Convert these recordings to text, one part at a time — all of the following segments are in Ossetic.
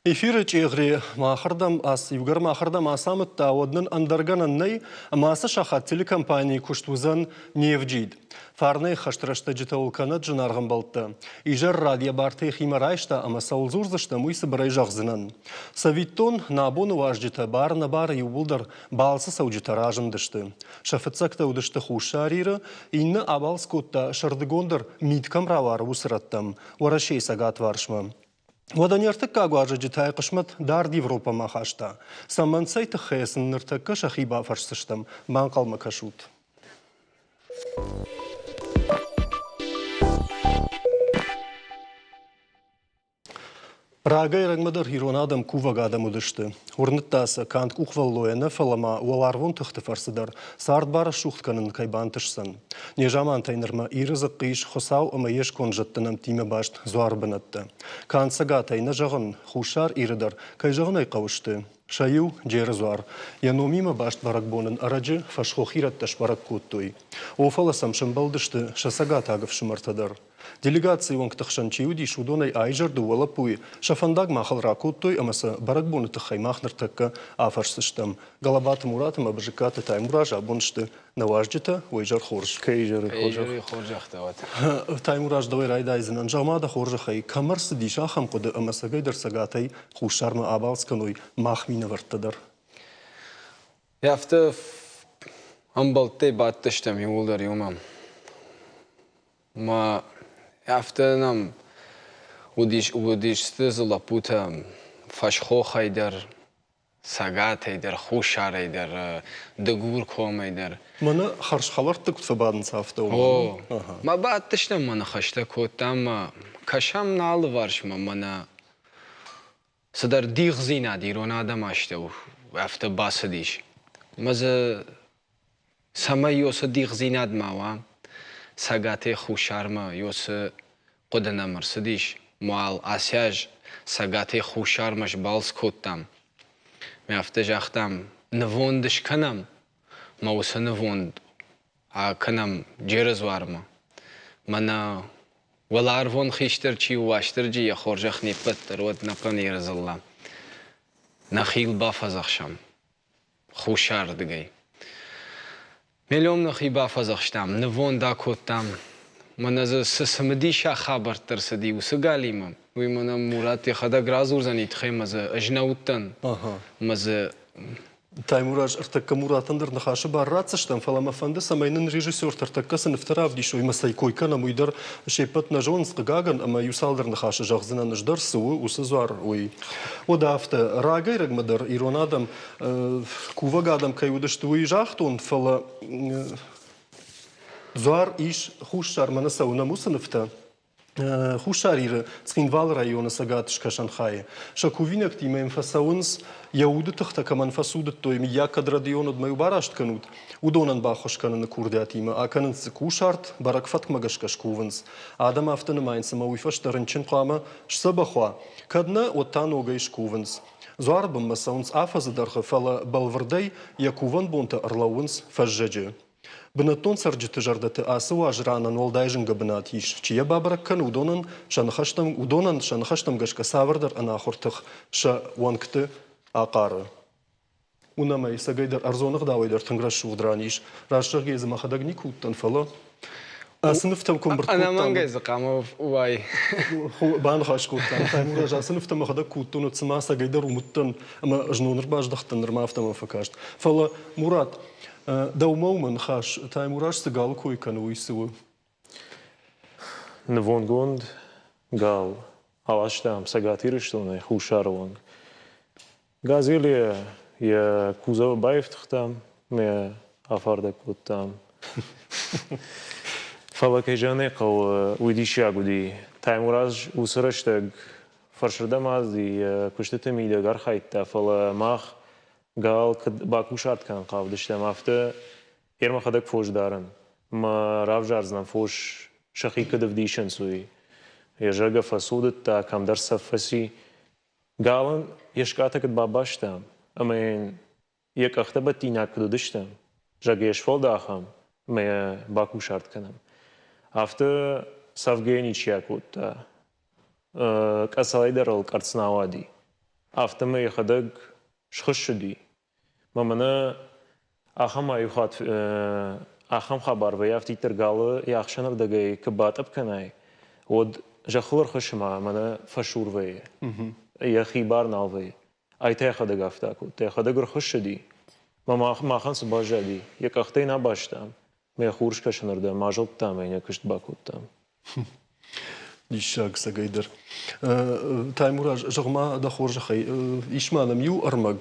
Эфиры чъегъре махырдӕм иугӕр махырдӕм ацамыдта, уӕд нын ӕндӕр гӕнӕн нӕй, ӕмӕ ацы сахат телекомпанийы куыст уыдзӕн не вджид. Фарнӕй хӕст рӕстӕджытӕ кӕнӕд зынаргъ ӕмбӕлттӕ. Изӕр рад йӕ бартӕ химӕ райста ӕмӕ цӕуыл дзурдзыстӕм, уый цыбырӕй зӕгъдзынӕн. Цӕвиттон, нӕ абоны уазджытӕ бар-нӕбары иууылдӕр балцы цӕуджытӕ разындысты. Сӕ фыццӕгтӕ уыдысты Хуссар Иры, иннӕ абалц кодта сӕрдыгондӕр мит кӕм рауары, уыцы рӕттӕм, Уӕрӕсейы цӕгатварсмӕ. Уӕдӕ не ртыккаг уазӕджы та хъысмӕт дард Европӕмӕ хаста. Цӕмӕн цӕй тыххӕй сын ныртӕккӕ сӕхи бафӕрсдзыстӕм, банхъӕлмӕ кӕсут. Рагӕй-рӕгмӕ дӕр ирон адӕм кувӕг адӕм уыдысты. Уырныдта сӕ, канд къухвӕллойӕ нӕ, фӕлӕ ма уӕларвон тыхты фӕрцы дӕр цард барӕсугъд кӕнын кӕй бантысдзӕн. Незамантӕй нырмӕ Иры дзыхъхъы ис Хуыцау ӕмӕ йе сконд зӕдты нӕмттимӕ баст дзуары бынӕттӕ. Канд Цӕгатӕй нӕ зӕгъын, Хуссар Иры дӕр, кӕй зӕгъын ӕй хъӕуы сты. Сӕ иу, Джеры дзуар. Йӕ номимӕ баст бӕрӕгбон ын ӕрӕджы фӕсхох ирӕттӕ сбӕрӕг кодтой. О, фӕлӕ сӕм сӕмбӕлдысты сӕ цӕгатаг ӕфсымӕртӕ дӕр. Делегацийы уӕнгты хсӕн чи уыдис, уыдонӕй аизӕр дыууӕ лӕппуйы сӕ фӕндаг махыл ракодтой ӕмӕ сӕ бӕрӕгбоны тыххӕй мах ныртӕккӕ афӕрсдзыстӕм. Галабаты Мурат ӕмӕ Бызыккаты Таймураз абон сты нӕ уазджытӕ, уый изӕр хорз. Кӕй изӕры хорзӕх. Хорзӕхтӕ уӕд. Таймураз, дӕуӕй райдайдзынӕн. Зӕгъ-ма дӕ хорзӕхӕй, кӕм ӕрцыдис ахӕм хъуыды ӕмӕ цӕгӕйдӕр цӕгатӕй хуссармӕ абалц кӕной мах минӕвӕрттӕ дӕр? Афтӕ ӕмбӕлттӕй бадтыстӕм иууылдӕр иумӕ. Ма афтӕ нӕм уыдис, уыдысты дзы лӕппутӕ фӕсхохӕй дӕр, цӕгатӕй дӕр, хуссарӕй дӕр, Дыгуркомӕй дӕр. Мӕнӕ хӕрзхӕлӕртты куыд фӕбадынц, афтӕ О, мӕ бадтыстӕм, мӕ ныхӕстӕ кодтам, мӕ кӕсӕм нӕ алыварсмӕ, мӕнӕ цыдӕр дихдзинад ирон адӕмы астӕу афтӕ бацыдис. Мӕ дзы цӕмӕй ёсы дихдзинад ма уа, Цӕгатӕй Хуссармӕ ёсы хъуыды нӕм ӕрцыдис, уал ацы аз Цӕгатӕй Хуссармӕ сбалц кодтам. Мӕ афтӕ загътам, нывонд скӕнӕм, мӕ уыцы нывонд акӕнӕм Джеры дзуармӕ. Мӕнӕ уӕларвон хистӕр чи у, Уастырджи йӕ хорзӕх не ппӕт дӕр уӕд нӕхъӕн Иры дзыллӕ. Нӕхи йыл бафӕдзӕхсӕм. Хуссарырдыгӕй. Мелиом нӕхи бафӕдзӕхстам, нывонд акодтам. Мӕнӕ дзы цы цымыдисаг хабӕрттӕ рцыди уыцы галимӕ, уый мӕнӕ Мурат йӕхӕдӕг радзурдзӕни тыххӕй мӕ дзы ӕз нӕ уыдтӕн. Мӕ дзы Таймураз, ӕртӕккӕ Муратӕн дӕр ныхасы бар ратдзыстӕм, фӕлӕ мӕ фӕнды, цӕмӕй нын режиссертӕ ӕртӕккӕ цы нывтӕ равдисой ӕмӕ цӕй кой кӕнӕм, уый дӕр се ппӕт нӕ зонынц, хъыгагӕн, ӕмӕ иу цалдӕр ныхасы зӕгъдзынӕн ӕз дӕр, цы у уыцы дзуар, уый. Уӕдӕ афтӕ, рагӕй-рӕгмӕ дӕр ирон адӕм кувӕг адӕм кӕй уыдысты, уый загътон, фӕлӕ дзуар ис Хуссармӕ нӕ цӕуынӕм уыцы нывтӕ. Хуссар Иры Цхинвалы районы цӕгат-скӕсӕн хайы. Сӕ кувинӕгтимӕ йын фӕцӕуынц, йӕ уды тыхтӕ кӕмӕн фӕцудыдтой, мыййаг кӕд Родион уӕдмӕ бараст кӕнут, уыдонӕн баххуыс кӕныны курдиатимӕ акӕнынц дзы кусарт, бӕрӕг фӕткмӕ гӕсгӕ скувынц. Адӕм афтӕ нымайынц, ӕмӕ уый фӕстӕ рынчын хъуамӕ сдзӕбӕх уа. Кӕд нӕ, уӕд та ногӕй скувынц. Дзуары бынмӕ цӕуынц афӕдзы дӕргъы, фӕлӕ бӕлвырдӕй йӕ кувӕн бонтӕ ӕрлӕууынц фӕззӕджы. Бынӕттон цӕрджыты зӕрдӕты ацы уаз ранӕн уӕлдай зынгӕ бынат ис. Чи йӕ бабӕрӕг кӕны, уыдонӕн сӕ ныхӕстӕм, уыдонӕн сӕ ныхӕстӕм гӕсгӕ цавӕрдӕр ӕнахуыр тых сӕ уӕнгты ахъары. Уынӕм ӕй, цӕгӕйдӕр ӕрдзон ӕгъдауӕй дӕр тынг рӕсугъд ран ис. Раст зӕгъгӕйӕ дзы мӕхӕдӕг никуы уыдтӕн, фӕлӕ ацы нывтӕм куы ӕмбырд кодтам. Ӕнӕмӕнгӕй дзы хъуамӕ уай. Баныхас кодтам. Таймураз, ацы нывтӕ мӕхӕдӕг куы уыдтон, уӕд цыма ӕцӕгӕйдӕр уым уыдтӕн ӕмӕ знон ӕрбаздӕхтӕн, нырма афтӕ мӕм фӕкаст. Фӕлӕ, Мурат, дӕумӕ у мӕ ныхас, Таймураз цы галы кой кӕны, уый цы у? Нывондгонд гал аластам Цӕгат Ирыстонӕй Хуссары онг. Газелы йӕ кузовы баифтыгътам ӕмӕ афардӕг кодтам. Фӕлӕ кӕй зӕгъын ӕй хъӕуы, уый диссаг уыди. Таймураз уыцы рӕстӕг фӕрсырдӕм ацыди, йӕ куыстыты мидӕг архайдта, фӕлӕ мах гал куыд бакусарт кӕнын хъавыдыстӕм, афтӕ йе мӕхӕдӕг фос дарын. Мӕ равзардзынӕн фос сӕхи куыд ӕвдисынц, уый. Йӕ зӕрдӕ фӕцудыдта, кӕмдӕр цӕф фӕци. Галӕн йе скъӕтӕ куыд бабастам ӕмӕ йын йӕ къӕхтӕ бӕттинаг куыд уыдысты, зӕгъгӕ йӕ сфӕлдахӕм ӕмӕ йӕ бакусарт кӕнӕм. Афтӕ цӕвгӕ ничи акодта. Къӕцӕлӕй дӕр ыл къӕрцц нӕ ауади. Афтӕмӕй йӕхӕдӕг схуыссыди. Мӕ мӕнӕ ахӕм иу хатт ахӕм хабар вӕййы, афтиддӕр галы йӕ ӕхсӕнӕрдӕгӕй куы батъӕпп кӕнай, уӕд зӕххыл ӕрхуыссы ма мӕнӕ фӕсур вӕййы. Йӕхи бар нал вӕййы. Ай та йӕхӕдӕг афтӕ акодта, йӕхӕдӕг ӕрхуыссыди. Мӕ махӕн цы баззади, йӕ къӕхтӕй нӕ абастам, мӕ хурскӕсӕнырдӕм азылдтам ӕмӕ йын куыст бакодтам. Диссаг цӕгӕйдӕр. Таймураз, зӕгъ-ма дӕ хорзӕхӕй, ис ма нӕм иу ӕрмӕг,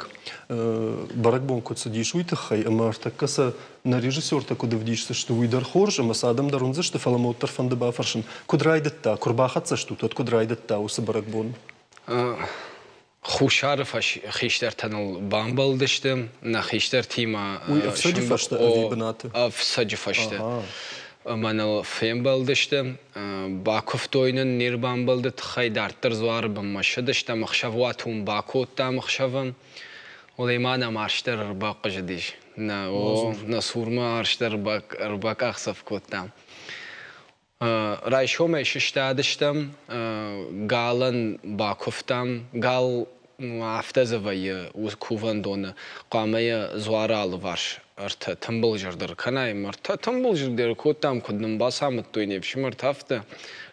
бӕрӕгбон куыд цыдис, уый тыххӕй, ӕмӕ ӕртӕккӕ сӕ нӕ режиссертӕ куыд ӕвдисдзысты, уый дӕр хорз, ӕмӕ сӕ адӕм дӕр уындзысты, фӕлӕ мӕ уӕддӕр фӕнды бафӕрсын, куыд райдыдта, куы рбахӕццӕ стут, уӕд куыд райдыдта уыцы бӕрӕгбон? Хуссары хистӕртӕ ныл бамбӕлдысты, нӕ хистӕртимӕ. Уый ӕфцӕджы фӕстӕ ӕви бынаты? Ӕфцӕджы фӕстӕ. Ӕмӕ ныл фембӕлдысты, бакуывтой нын не рбамбӕлды тыххӕй, дарддӕр дзуары бынмӕ ссыдыстӕм, ӕхсӕвуат уым бакодтам ӕхсӕвы. Уӕле ма нӕм арс дӕр ӕрбахъуызыдис. Нӕ, о, нӕ цурмӕ арс дӕр ӕрбакъахдзӕф кодта. Райсомӕй сыстадыстӕм, галӕн бакуывтам. Гал афтӕ дзы вӕййы кувӕндоны, хъуамӕ йӕ дзуары алыварс ӕртӕ тымбыл зӕрдӕ ркӕнай. Ӕртӕ тымбыл зылды ӕркодтам, куыд нын бацамыдтой не фсымӕртӕ, афтӕ.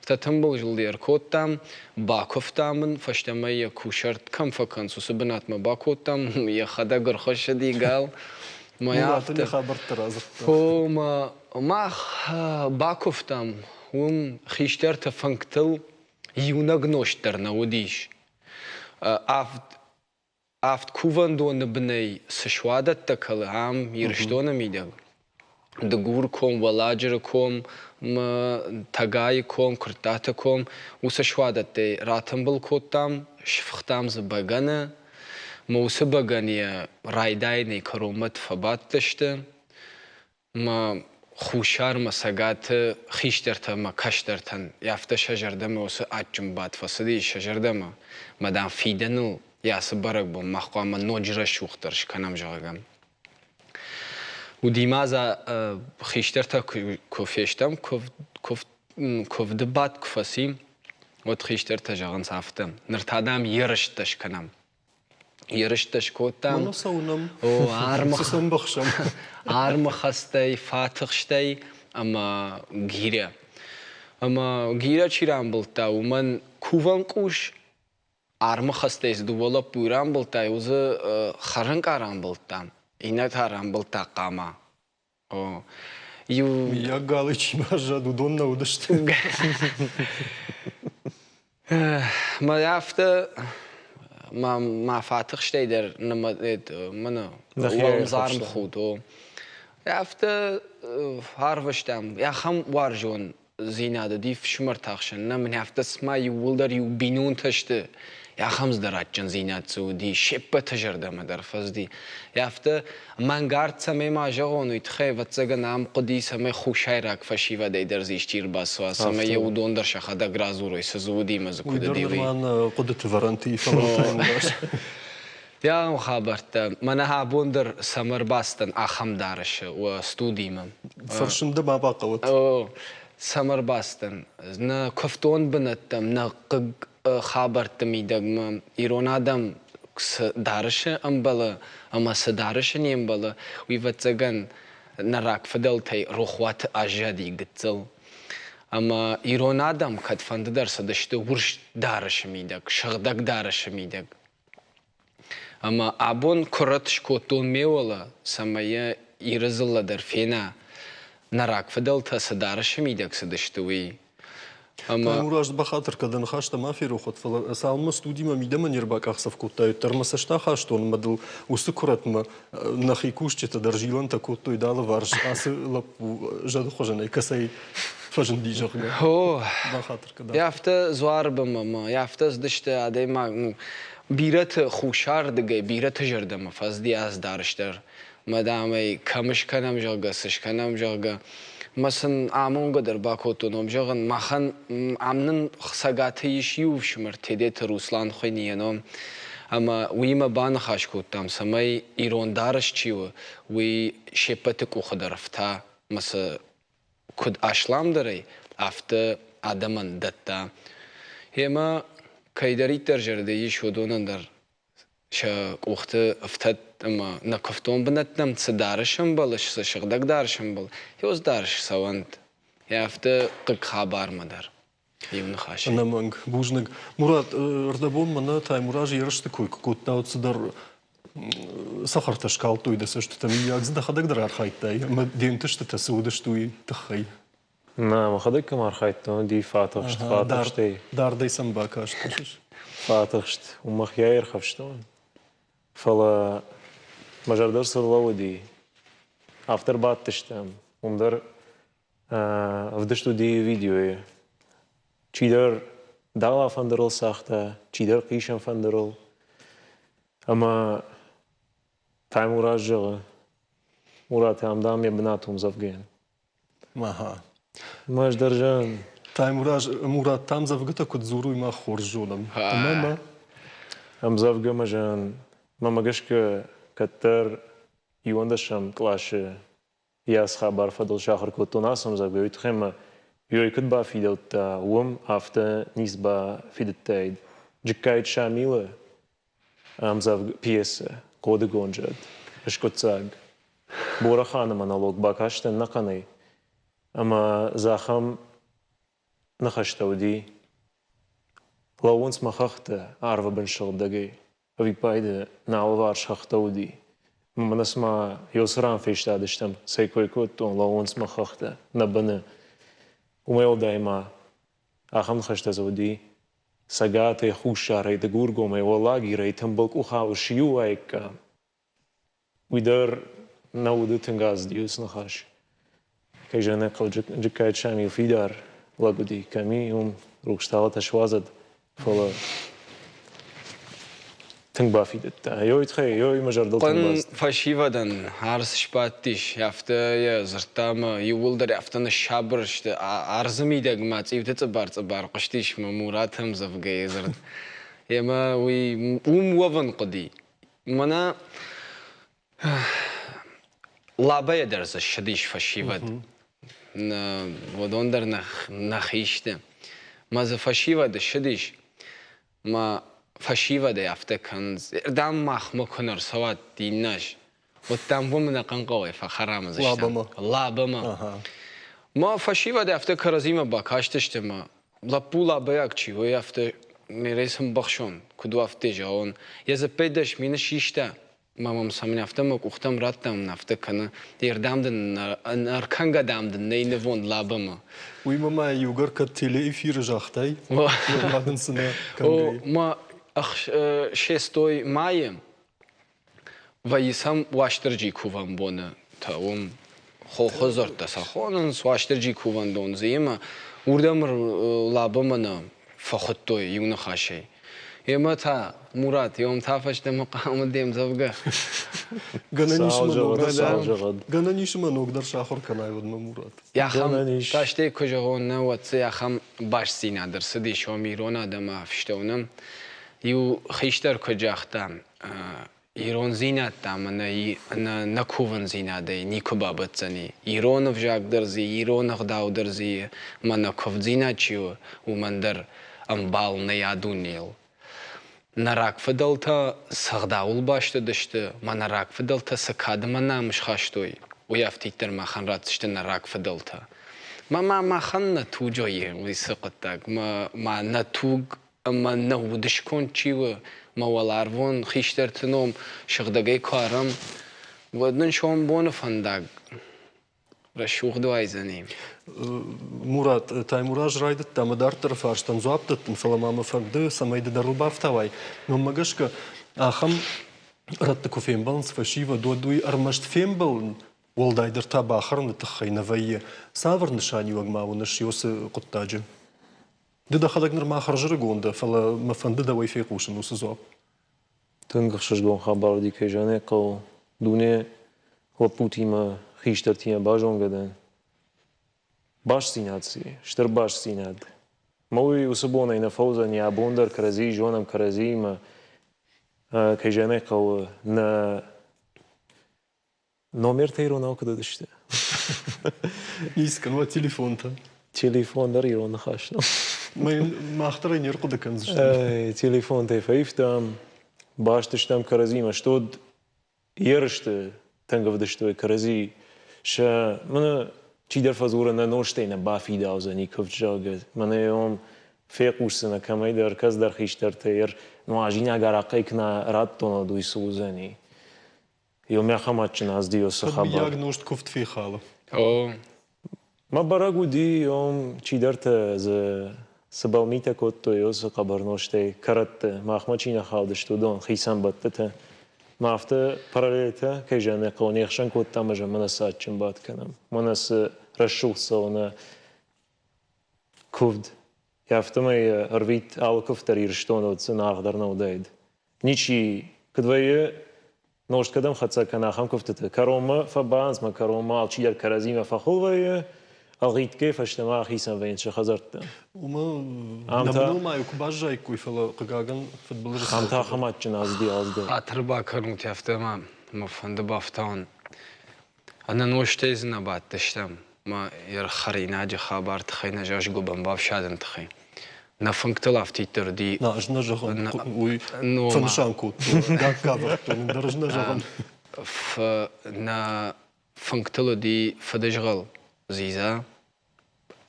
Ӕртӕ тымбыл зылды ӕркодтам, бакуывтам ын, фӕстӕмӕ йӕ кусарт кӕм фӕкӕнынц, уыцы бынатмӕ бакодтам, йӕхӕдӕг ӕрхуыссыди гал. Мурат ын йӕ хабӕрттӕ радзырдта. О, мӕ Мах бакуывтам, уым хистӕрты фынгтыл иунӕг нозт дӕр нӕ уыдис. Авд кувӕндоны бынӕй цы суадӕттӕ кӕлы ам, Ирыстоны мидӕг, Дыгур ком, Уӕлладжыры ком, Тӕгайы ком, Куырттаты ком, уыцы суадӕттӕй ратымбыл кодтам, сфыхтам дзы бӕгӕны. Мӕ уыцы бӕгӕныйӕ райдайӕнӕй кӕронмӕ фӕбадтысты. Мӕ хуссармӕ цӕгаты хистӕртӕ ӕмӕ кӕстӕртӕн афтӕ сӕ зӕрдӕмӕ уыцы адджын бадт фӕцыди сӕ зӕрдӕмӕ, мӕ, дам, фидӕныл йӕ ацы бӕрӕгбон мах хъуамӕ ноджы рӕсугъддӕр скӕнӕм, зӕгъгӕ. Уыди ма дзы хистӕртӕ куы фестӕм, куывды бадт куы фӕци, уӕд хистӕртӕ зӕгъынц афтӕ: ныр та, дам, ерыстӕ скӕнӕм. Ерыстӕ скодтам. Мӕнӕ цӕуынӕм. О, армы, армы хӕстӕй, фатыхстӕй ӕмӕ гиря. Ӕмӕ гиря чи рамбылдта, уымӕн кувӕн къус армы хӕстӕй цы дыууӕ лӕппуйы рамбылдта, иу дзы хӕрынкъа рамбылдта, иннӕ та рамбылдта хъама. О, иу... Миййаг галы чи баззад, уыдон нӕ уыдысты. Мӕ афтӕ мӕ мӕ фӕтыхстӕй дӕр мӕнӕ уӕлдзарм худ, о. Афтӕ арвыстам, ахӕм уарзон дзинад уыди фсымӕрты ӕхсӕн. Нӕ мын афтӕ цыма иууылдӕр иу бинонтӕ сты. Ахӕм цыдӕр адджындзинад дзы уыди, се ппӕты зӕрдӕмӕ дӕр фӕцыди. Афтӕ мӕнгард цӕмӕй ма зӕгъон, уый тыххӕй, ӕвӕццӕгӕн, ам хъуыди, цӕмӕй хуссайраг фӕсивӕдӕй дӕр дзы исчи ӕрбацӕуа, цӕмӕй йӕ уыдон дӕр сӕхӕдӕг радзурой, цы дзы уыди ӕмӕ дзы куыд уыди, уый. Уый дӕр нырма хъуыдыты вӕрӕнты и, фӕлӕ Таймураз. Йӕ хабӕрттӕ. Мӕнӕ абон дӕр цӕмӕ ӕрбацыдтӕн ахӕм дарӕсы уӕ студимӕ. Фӕрсын дӕ ма бахъӕуӕд. О, цӕмӕ ӕрбацыдтӕн? Нӕ куывтон бынӕттӕм, нӕ хъыг хабӕртты мидӕгмӕ ирон адӕм цы дарӕсы ӕмбӕлы ӕмӕ цы дарӕсы не мбӕлы, уый, ӕвӕццӕгӕн, нӕ рагфыдӕлтӕй рохуаты аззади гыццыл. Ӕмӕ ирон адӕм кӕдфӕндыдӕр цыдысты урс дарӕсы мидӕг, сыгъдӕг дарӕсы мидӕг. Ӕмӕ абон куырӕт скодтон ме уӕлӕ, цӕмӕй йӕ Иры дзыллӕ дӕр фена, нӕ рагфыдӕлтӕ цы дарӕсы мидӕг цыдысты, уый. Ӕмӕ Таймураз, бахатыр кӕн, дӕ ныхӕстӕ ма ферох уӕд, фӕлӕ цалынмӕ студимӕ мидӕмӕ не рбакъахдзӕф кодтай, уӕддӕр мӕ цӕст ахастон ӕмӕ дыл уыцы куырӕтмӕ нӕхи кусджытӕ дӕр зилӕнтӕ кодтой дӕ алыварс ацы лӕппу зӕды хуызӕнӕй кӕцӕй фӕзынди, зӕгъгӕ. О, Бахатыр кӕн. Афтӕ дзуары бынмӕ мӕ афтӕ цыдысты адӕймаг, ну, бирӕты хуссардыгӕй, бирӕты зӕрдӕмӕ фӕцыди ацы дарӕс дӕр. Мӕ, дам, ӕй кӕм скӕнӕм, зӕгъгӕ, цы скӕнӕм, зӕгъгӕ. Мӕ сын амонгӕ дӕр бакодтон, ом зӕгъын, махӕн ам нын Цӕгаты ис иу ӕфсымӕр Тедеты Руслан хуыйны йӕ ном. Ӕмӕ уыимӕ баныхас кодтам, цӕмӕй ирон дарӕс чи у, уый се ппӕты къухы дӕр ӕфта мӕ сӕ куыд асламдӕрӕй, афтӕ адӕмӕн дӕтта. Гъемӕ кӕйдӕриддӕр зӕрдӕ ис, уыдонӕн дӕр. Сӕ къухты ӕфтӕд ӕмӕ нӕ куывдон бынӕттӕм цы дарӕс ӕмбӕлы, цы сыгъдӕг дарӕс ӕмбӕлы, уыцы дарӕс цӕуӕнт. Афтӕ хъыг хабармӕ дӕр. Иу ныхас. Ӕнӕмӕнг, бузныг. Мурат, ӕрдӕбон мӕнӕ Таймураз ерысты кой куы кодта, уӕд цыдӕр цӕхӕртӕ скалдтой дӕ цӕстытӕ. Мыййаг дзы дӕхӕдӕг дӕр архайдтай ӕмӕ де нтыстытӕ цы уыдысты, уый тыххӕй? Нӕ, мӕхӕдӕг кӕм архайдтон, уыди фӕтыхст, фӕтыхстӕй. Дардӕй сӕм бакастыс? Фӕтыхст, уым мӕхи аирхӕфстон. Фӕлӕ мӕ зӕрдӕ цы рлӕууыди, афтӕ ӕрбадтыстӕм, уым дӕр ӕвдыст уыди видеойы. Чидӕр дала фӕндырыл цагъта, чидӕр хъисӕн фӕндырыл. Ӕмӕ Таймураз зӕгъы, Мурат, ам, дам, йӕ бынат уым дзӕвгӕйӕн. Аха. Ӕз дӕр зӕгъын. Таймураз, Мурат та ӕмдзӕвгӕтӕ куыд дзуры, уый мах хорз зонӕм. Ӕмӕ ма? Ӕмдзӕвгӕмӕ зӕгъын, мӕмӕ гӕсгӕ кӕддӕр иуӕндӕсӕм къласы йӕ хабар фӕдыл сахуыр кодтон ацы ӕмдзӕвгӕ, уый тыххӕй мӕ ёй куыд бафидӕудта, уым афтӕ ницы бафидыдтаид. Джыккайты Шамилы ӕмдзӕвгӕ пьесӕ «Хъодыгонд зӕд», скъуыддзаг. Борӕханы монолог бакастӕн ӕнӕхъӕнӕй, ӕмӕ дзы ахӕм ныхӕстӕ уыди: Лӕууынц мӕ хӕхтӕ арвы бын сыгъдӕгӕй, ӕвиппайды нӕ алыварс хӕхтӕ уыди. Мӕнӕ цыма цы ран фестадыстӕм, цӕй кой кодтон, лӕууынц мӕ хӕхтӕ нӕ быны. Уымӕй уӕлдай ма ахӕм ныхӕстӕ дзы уыди: Цӕгатӕй, Хуссарӕй, Дыгургомӕй, Уӕллаг Ирӕй тымбыл къухау сиу уаиккам. Уый дӕр нӕ уды тынг ацыди уыцы ныхас. Кӕй зӕгъын ӕй хъӕуы, Джыккайты Шамил фидар лӕг уыди, кӕм и, уым рухс талатӕ суадзӕд, фӕлӕ тынг бафидыдта. Ёй тыххӕй, ёй мӕ зӕрдыл тынг бацыд. Фӕсивӕдӕн арц сбадтис, афтӕ йӕ дзырдта ӕмӕ иууылдӕр афтӕ ныссабыр сты. Ӕрдзы мидӕг ма цъиуты цъыбар-цъыбар хъуыстис мӕ Мураты ӕмдзӕвгӕйы дзырд. Ӕмӕ уый уым уӕвын хъуыди. Мӕнӕ Лабӕйӕ дӕр дзы ссыдис фӕсивӕд. Уыдон дӕр нӕхи сты. Мӕ дзы фӕсивӕд ссыдис. Мӕ фӕсивӕдӕй афтӕ кӕнынц. Дам махмӕ куы нӕ рцӕуат инназ, уӕд дам уым ӕнӕхъӕн хъӕуӕй фӕхӕрам уыдзыстӕм. Лабӕмӕ. Лабӕмӕ. Мӕ фӕсивӕд афтӕ кӕрӕдзимӕ бакастысты мӕ лӕппу лабӕйаг чи у, афтӕ мерӕй цы мбӕхсон, куыд у афтӕ зӕгъон. Йӕ дзыппӕй 10 000 систа, ма мӕм цӕмӕн афтӕ мӕ къухтӕм радта, мын афтӕ кӕны. Йе рдӕм дын ӕркӕнгӕ дам дын нӕй нывонд Лабӕмӕ. Уый ма ма иугӕр кӕд телеэфиры загътай, уӕд ма дын цы нӕ кӕнгӕ. Ма шестой майы вӕййы сӕм Уастырджи кувӕн боны та уым хохы дзырдтӕ сӕ хонынц, Уастырджи кувӕндон дзы ӕмӕ уырдӕм Лабӕмӕ нӕ фӕхуыдтой иу ныхасӕй. Емӕ та, Мурат, ем та фӕстӕмӕ хъуамӕ де мдзӕвгӕ. Гӕнӕн ис ӕмӕ ногдӕр сахуыр кӕнай уӕдмӕ, Мурат. Ахӕм кастӕй куы зӕгъон, нӕ, уӕд дзы ахӕм бастдзинад ӕрцыдис, ом ирон адӕмы ӕфстӕуны. Иу хистӕр куыд загъта, ирондзинад дам ӕнӕ кувындзинадӕй никуы бабӕтдзӕни. Ирон ӕвзаг дӕр дзы, ирон ӕгъдау дӕр дзы, мӕнӕ куывддзинад чи у, уымӕн дӕр ӕмбал нӕй а дунейыл. Нӕ рагфыдӕлтӕ цы ӕгъдауыл баст уыдысты, мӕ нӕ рагфыдӕлтӕ цы кад ӕмӕ намыс хастой, уый афтиддӕр махӕн ратдзысты нӕ рагфыдӕлтӕ. Мӕ ма махӕн нӕ туджы уый цы хъуыддаг, мӕ ма нӕ туг ӕмӕ нӕ удысконд чи у, мӕ уӕларвон хистӕрты ном сыгъдӕгӕй куы арӕм, уӕд нын сомбоны фӕндаг рӕсугъд уайдзӕни. Мурат, Таймураз райдыдта мӕ дарддӕры фарстӕн дзуапп дӕттын, фӕлӕ ма мӕ фӕнды, цӕмӕй ды дӕр бафтауай. Мӕнмӕ гӕсгӕ, ахӕм рӕтты куы фембӕлынц фӕсивӕд, уӕд уый ӕрмӕст фембӕлын, уӕлдайдӕр та бахӕрыны тыххӕй нӕ вӕййы. Цавӕр нысаниуӕг ма уыныс уыцы хъуыддаджы? Ды дӕхӕдӕг нырма хӕрзӕрыгон дӕ, фӕлӕ мӕ фӕнды дӕуӕй фехъусын уыцы дзуапп. Тынг ӕхсызгон хабар уыди, кӕй зӕгъын ӕй хъӕуы. Дуне лӕппутимӕ, хистӕртимӕ базонгӕ дӕн. Бастдзинад цы и, стыр бастдзинад. Мӕ уый уыцы бонӕй нӕ фӕуыдзӕни, абон дӕр кӕрӕдзийы зонӕм кӕрӕдзиимӕ. Кӕй зӕгъын ӕй хъӕуы, нӕ Номертӕ иронау куыд уыдысты? Ницы кӕн, уӕд телефонтӕ. Телефон дӕр ирон ныхас нӕу. Мах дӕр ӕй не рхъуыды кӕндзыстӕм. Телефонтӕй фӕивтам. Баст стӕм кӕрӕдзимӕ, стод ерысты тынг ӕвдыстой кӕрӕдзи. Сӕ мӕнӕ чидӕр фӕдзуры, нӕ нозтӕй нӕ бафидаудзӕни куывд, зӕгъгӕ. Мӕнӕ йӕм фехъусдзынӕ кӕмӕйдӕр, кӕцыдӕр хистӕртӕй, нуазинаг арахъхъӕй куы нӕ радтон, уӕд уый цы уыдзӕни? Ёмӕ ахӕм адджын ацыди уыцы хабар. Мыййаг нозт куывд фехалы. О. Мӕ бӕрӕг уыди, ом чидӕртӕ дзы цыбӕл митӕ кодтой уыцы хъӕбӕр нозтӕй кӕрӕтты, махмӕ чи нӕ хаудысты, уыдон хицӕн бӕттытӕ. Мӕ афтӕ параллелтӕ, кӕй зӕгъын ӕй хъӕуы, не хсӕн кодтам ӕз ӕмӕ нӕ цы адджын бадт кӕнӕм, мӕнӕ цы рӕсугъд цӕуы нӕ куывд. Афтӕмӕй ӕрвит алы куывд дӕр Ирыстоны уыд, зынаргъдӕр нӕ уыдаид. Ничи, куыд вӕййы, нозт кӕдӕм хӕццӕ кӕны, ахӕм куывдтыты кӕронмӕ фӕбанц мӕ кӕронмӕ алчидӕр кӕрӕдзимӕ фӕхуыл вӕййы, ӕлгъитгӕй фӕстӕмӕ ахицӕн вӕййынц сӕ хӕдзӕртты. Уымӕ нӕ быныл ма-иу куы баззаиккой, фӕлӕ, хъыгагӕн, фыдбылызы Ам та ахӕм адджын азди азды. Хатыр бакӕнут, афтӕ ма мӕ фӕнды бафтауын. Ӕнӕнозтӕй дзы нӕ бадтыстӕм, мӕ хӕринаджы хабар тыххӕй нӕ зӕрзгуыбын бафсадын тыххӕй. Нӕ фынгтыл афтиддӕр уыди. На, ӕз нӕ зӕгъын, уый фӕнысан кодтон, гакк ӕвӕрдтон, ӕндӕр ӕз нӕ зӕгъын. Нӕ фынгтыл уыди фыдызгъӕл дзидза,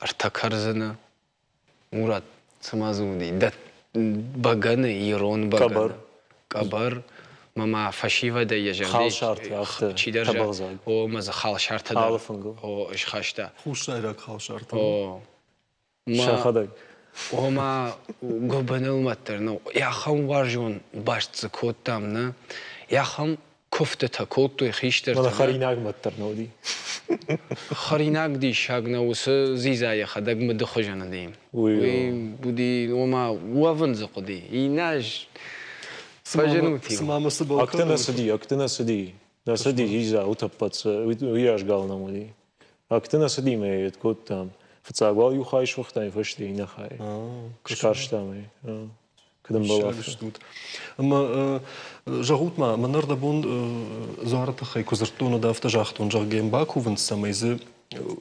ӕртӕ кӕрдзыны, Мурат, цыма дзы уыди бӕгӕны, ирон бӕгӕны. Къӕбӕр. Къӕбӕр. Мӕ ма фӕсивӕдӕй йӕ зӕрдӕ Халсартӕ афтӕ, чидӕр тӕбӕгъдзаг. О, мӕ дзы халсартӕ дӕр. Алы фынгыл. О, схаста. Хуссайраг халсартӕ. О. Сӕхӕдӕг. Ома гуыбыныл мӕт дӕр нӕу. Ахӕм уарзон баст дзы кодтам, нӕ? Ахӕм куывтытӕ кодтой хистӕртӕ. Мӕнӕ хӕринаг мӕт дӕр нӕ уыди. Хӕринаг диссаг нӕ уыцы дзидза йӕхӕдӕг мыды хуызӕн уыди. Уый уыди, ома уӕвын дзы хъуыди. Иннӕ аз фӕзынути. Цыма мӕ цыбӕл Акты нӕ цыди, акты нӕ цыди. Нӕ цыди дзидза, утӕппӕт уый аз гал нӕм уыди. Акты нӕ цыди мӕ йед кодтам. Фыццаг уал иу хай суыгътам, фӕсте иннӕ хай. Скарстам ӕй. Куыд ӕмбӕлы стут. Ӕмӕ зӕгъут-ма, мӕн ӕрдӕбон дзуары тыххӕй куы дзырдтон, уӕд афтӕ загътон, зӕгъгӕ йын бакувынц, цӕмӕй дзы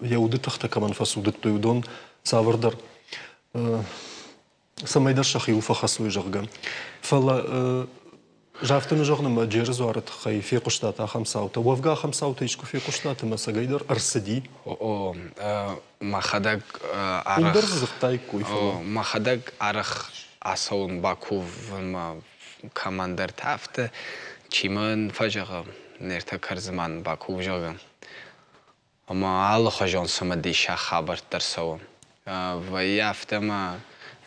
йӕ уды тыхтӕ кӕмӕн фӕцудыдтой, уыдон цавӕрдӕр цӕмӕйдӕр сӕхиуыл фӕхӕцой, зӕгъгӕ. Фӕлӕ афтӕ нӕ зӕгъын, ӕмӕ Джеры дзуары тыххӕй фехъуыстат ахӕм цаутӕ. Уӕвгӕ ахӕм цаутӕ искуы фехъуыстат ӕмӕ ӕцӕгӕйдӕр ӕрцыди? О, мӕхӕдӕг Уым дӕр дзы дзырдтаиккой, фӕлӕ. Мӕхӕдӕг арӕх ацӕуын бакувынмӕ кӕмӕндӕртӕ афтӕ, чи мын фӕзӕгъы, не ртӕ кӕрдзымӕн бакув, зӕгъгӕ. Ӕмӕ алыхуызон цымыдисаг хабӕрттӕ рцӕуы. Вӕййы афтӕ ӕмӕ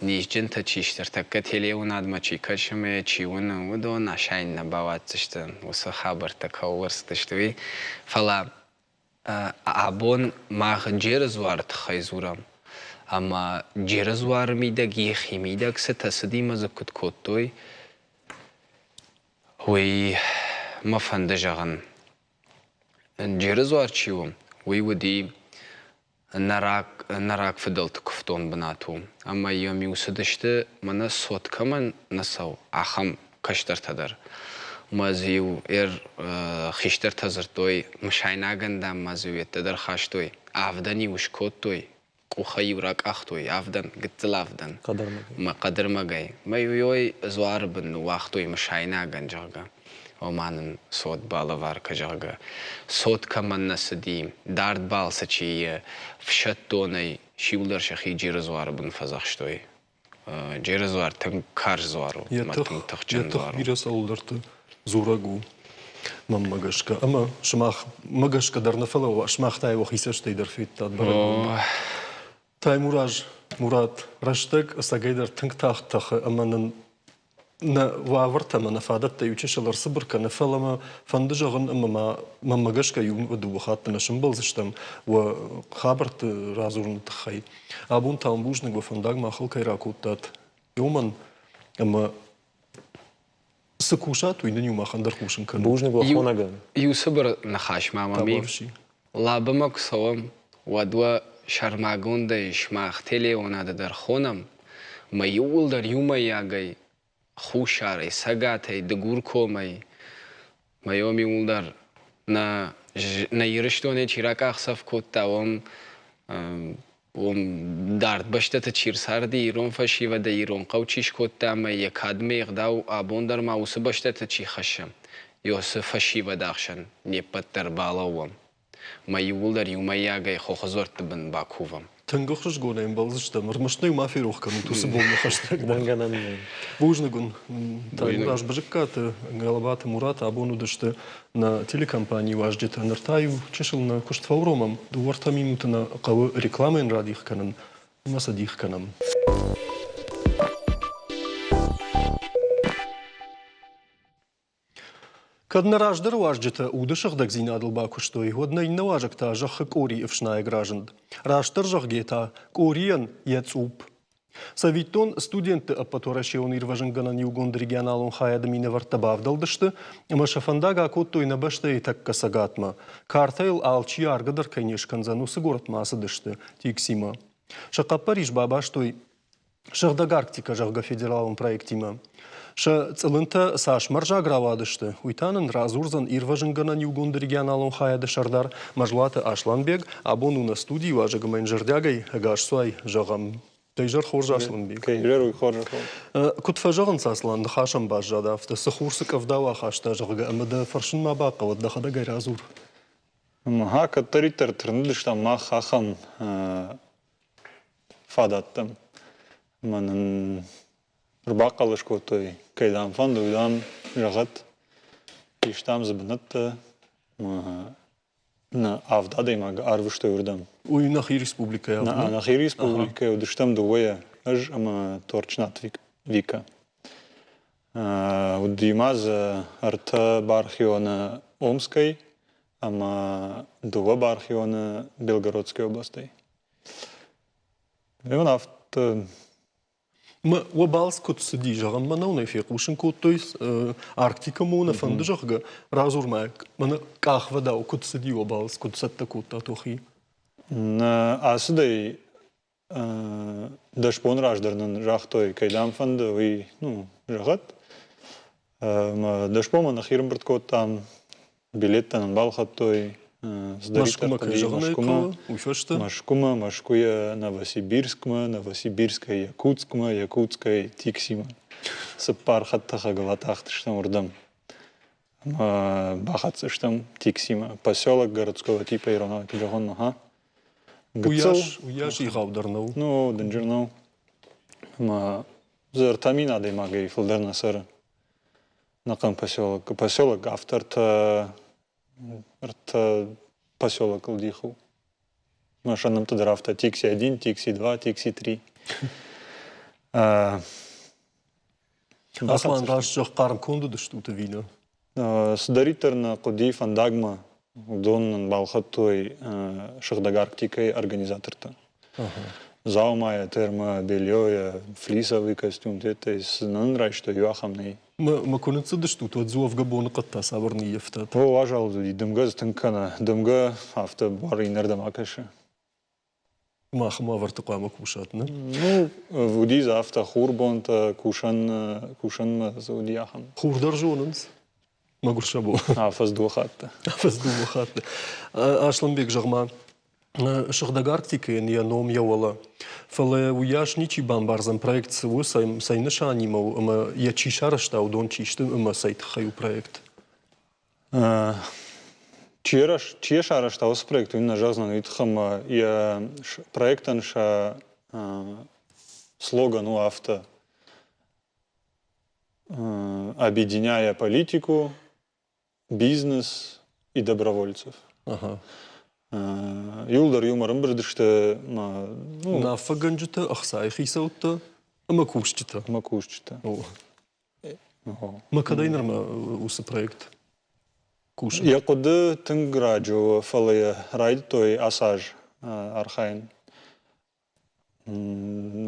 низджынтӕ чи сты, ӕртӕккӕ телеуынадмӕ чи кӕсы ӕмӕ йӕ чи уыны, уыдон асайын нӕ бауадздзысты, уыцы хабӕрттӕ кӕуыл ӕрцыдысты, уый. Фӕлӕ абон мах Джеры дзуары тыххӕй дзурӕм. Ӕмӕ Джеры дзуары мидӕг йӕхи мидӕг цытӕ цыди ӕмӕ дзы куыд кодтой, уый мӕ фӕнды зӕгъын. Джеры дзуар чи у, уый уыди нӕ рагфыдӕлты куывдон бынат у. Ӕмӕ йӕм-иу цыдысты, мӕнӕ цот кӕмӕн нӕ цӕуы, ахӕм кӕстӕртӕ дӕр. Ӕмӕ дзы-иу хистӕртӕ дзырдтой, мысайнагӕн, дам, ма дзы уедтӕ дӕр хастой. Авдӕн-иу скодтой, къухӕй-иу ракъахтой авдӕн, гыццыл авдӕн. Мӕ хъӕдырмӕгӕй. Мӕ-иу дзуары бын ныууагътой мысайнагӕн, зӕгъгӕ. Ома нын цот балӕвар кӕ, зӕгъгӕ. Цот кӕмӕн нӕ цыди, дард балцы чи и, ӕфсӕддонӕй сиуылдӕр сӕхи Джеры дзуары бын фӕдзӕхстой. Джеры дзуар тынг карз дзуар у, Йӕ ӕмӕ тых, тынг йӕ тыхджын тых дзуар у. бирӕ цӕуылдӕрты дзурӕг у, мӕнмӕ гӕсгӕ. Ӕмӕ сымахмӕ гӕсгӕ дӕр нӕ, фӕлӕ сымах та уӕхи цӕстӕй дӕр федтат бӕрӕгбон. Таймураз, Мурат, рӕстӕг ӕцӕгӕйдӕр тынг тагъд тӕхы ӕмӕ нын нӕ уавӕртӕ ӕмӕ нӕ фадӕттӕ иучысыл ӕрцыбыр кӕны, фӕлӕ мӕ фӕнды зӕгъын ӕмӕ ма мӕнмӕ гӕсгӕ иу дыууӕ хатты нӕ сӕмбӕлдзыстӕм уӕ хабӕртты радзурыны тыххӕй. Абон та уын бузныг уӕ фӕндаг махыл кӕй ракодтат, уымӕн ӕмӕ цы кусат, уый нын иу махӕн дӕр хъусын кӕнут. Бузныг уӕ хонӕгӕн. Иу цыбыр ныхас ма мӕм и. Лабӕмӕ куы цӕуӕм, уӕд уӕ сӕрмагондӕй сымах телеуынады дӕр хонӕм, ӕмӕ иууылдӕр иумӕйагӕй Хуссарӕй, Цӕгатӕй, Дыгуркомӕй, мӕ уым иууылдӕр нӕ, нӕ Ирыстонӕй чи ракъахдзӕф кодта, уым. Уым дард бӕстӕты чи рцарди, ирон фӕсивӕдӕй ирон хъӕу чи скодта ӕмӕ йӕ кадмӕ ӕгъдау абон дӕр ма уыцы бӕстӕты чи хӕссы, уыцы фӕсивӕды ӕхсӕн не ппӕт дӕр балӕууӕм ӕмӕ иууылдӕр иумӕйагӕй хохы дзуӕртты бын бакувӕм. Тынг ӕхсызгонӕй ӕмбӕлдзыстӕм, ӕрмӕст нӕ ма ферох кӕнут уыцы бонмӕ хӕстӕг. Дӕнгӕнӕн нӕй. Бузныг уын. Таймураз Бызыккаты, Гӕлӕбаты Мурат абон уыдысты нӕ телекомпанийы уазджытӕ. Ныр та иу чысыл нӕ куыст фӕуромӕм. Дыууӕ-ӕртӕ минуты нӕ хъӕуы рекламӕйӕн радих кӕнын ӕмӕ сӕ дих кӕнӕм. Кӕд нӕ раздӕры уазджытӕ уды сыгъдӕгдзинадыл бакуыстой, уӕд нӕ иннӕ уазӕг та зӕххы къори ӕфснайӕг разынд. Растдӕр зӕгъгӕ та, къорийӕн йӕ цъупп. Цӕвиттон, студентты ӕппӕтуӕрӕсеон ирвӕзынгӕнӕн иугонд регионалон хайады минӕвӕрттӕ бавдӕлдысты ӕмӕ сӕ фӕндаг акодтой нӕ бӕстӕйы тӕккӕ цӕгатмӕ. Картӕйыл алчи аргӕ дӕр кӕй не скӕндзӕн, уыцы горӕтмӕ ацыдысты Тиксимӕ. Сӕ хъӕппӕрис бабастой Сыгъдӕг Арктикӕ, зӕгъгӕ, федералон проектимӕ. Сӕ цъылынтӕ цас мӕрзаг рауадысты, уый та нын радзурдзӕн ирвӕзынгӕнӕн иугонды регионалон хайады сӕрдар Мӕзлаты Асланбег. Абон у нӕ студийы уазӕг ӕмӕ йын зӕрдиагӕй ӕгасцуай зӕгъӕм. Дӕ изӕр хорз, Асланбег. Изӕр уый хорз. Куыд фӕзӕгъынц, Аслан, ныхасӕн баззад афтӕ, цы хур, цы къӕвда ахаста, зӕгъгӕ, ӕмӕ дӕ фӕрсын ма бахъӕуӕд, дӕхӕдӕг ӕй радзур. Ага, кӕддӕриддӕр тырныдыстӕм мах ахӕм фадӕттӕм. Ӕмӕ нын ӕрбахъӕлӕс кодтой, кӕй дам фӕнды, уый дам зӕгъӕд. Истам дзы бынӕттӕ ӕмӕ нӕ авд адӕймагы арвыстой уырдӕм. Уый нӕхи республикӕйӕ? Нӕ, нӕхи республикӕйӕ уыдыстӕм дыууӕйӕ, ӕз ӕмӕ Торчынаты Вика. Уыди ма дзы ӕртӕ бархионы Омскӕй ӕмӕ дыууӕ бархионы Белгородской областӕй. Иван афтӕ Уӕ балц куыд цыди, зӕгъӕм, мӕнӕу нӕ фехъусын кодтой Арктикӕмӕ нӕ фӕнды, зӕгъгӕ, радзур-ма, мӕнӕ къахвӕдау куыд цыди уӕ балц, куыд цӕттӕ кодтат уӕхи? Нӕ ацыдӕй 10 боны раздӕр нын загътой, кӕй дам фӕнды, уый, ну, зӕгъӕд. Ӕмӕ 10 бонмӕ нӕхи ӕрӕмбырд кодтам, билеттӕ нын балхӕдтой. Мӕскуымӕ кӕй зӕгъын ӕй хъӕуы, уый фӕстӕ? Мӕскуымӕ, Мӕскуыйӕ Новосибирскмӕ, Новосибирскӕй Якутскмӕ, Якутскӕй Тиксимӕ. Цыппар хӕдтӕхӕгыл атахтыстӕм уырдӕм. Ӕмӕ бахӕццӕ стӕм Тиксимӕ. Поселок городского типа иронау куыд зӕгъон, ага. Гыццыл. Уыйас егъаудӕр нӕу? Ну, дынджыр нӕу. Ӕмӕ дзы 3000 адӕймагӕй фылдӕр нӕ цӕры. Ӕнӕхъӕн поселок. Поселок афтӕ ӕртӕ поселокыл дих у. Сӕ нӕмттӕ дӕр афтӕ Тикси один, Тикси два, Тикси три. Аслан, раст зӕгъ, хъарм конд уыдыстут ӕви нӕ? Цыдӕриддӕр нӕ хъуыди фӕндагмӕ, уыдон нын балхӕдтой Сыгъдӕг Арктикӕйы организатортӕ. Дзаумайӕ, термобельёйӕ, флисовый костюмтӕ, цы нын райстой, иу ахӕм нӕй. Мӕ куы ныццыдыстут, уӕд дзы уӕвгӕ боныхъӕдтӕ цавӕр ныййӕфтат? О, уазал уыди, дымгӕ дзы тынг кӕны. Дымгӕ афтӕ буар иннӕрдӕм акӕсы. Мах уавӕрты хъуамӕ кусат, нӕ? Ну, уыди дзы афтӕ хурбонтӕ, кусӕн, кусӕнмӕ дзы уыди ахӕм. Хур дӕр зонынц? Мӕгуыр сӕ бон. Афӕдз дыууӕ хатты. Афӕдз дыууӕ хатты. Аслӕнбег, зӕгъ-ма, Сыгъдӕг Арктикӕйӕн йӕ ном йӕ уӕлӕ. Фӕлӕ уыйас ничи бамбардзӕн проект цы у, цӕй нысанимӕ у ӕмӕ йӕ чи сарӕзта, уыдон чи сты ӕмӕ цӕй тыххӕй у проект? Чи йӕ сарӕзта уыцы проект, уый нӕ зӕгъдзынӕн, уый тыххӕй ӕмӕ йӕ проектӕн сӕ слоган у афтӕ: «Объединяя политику, бизнес и добровольцев». Иуылдӕр иумӕ ӕрӕмбырд сты. Уынаффӕгӕнджытӕ, ӕхцайы хицӕуттӕ ӕмӕ кусджытӕ. Ӕмӕ кусджытӕ. Мӕ кӕдӕй нырмӕ уыцы проект кусы? Йӕ хъуыды тынг раджы у, фӕлӕ йӕ райдыдтой ацы аз архайын.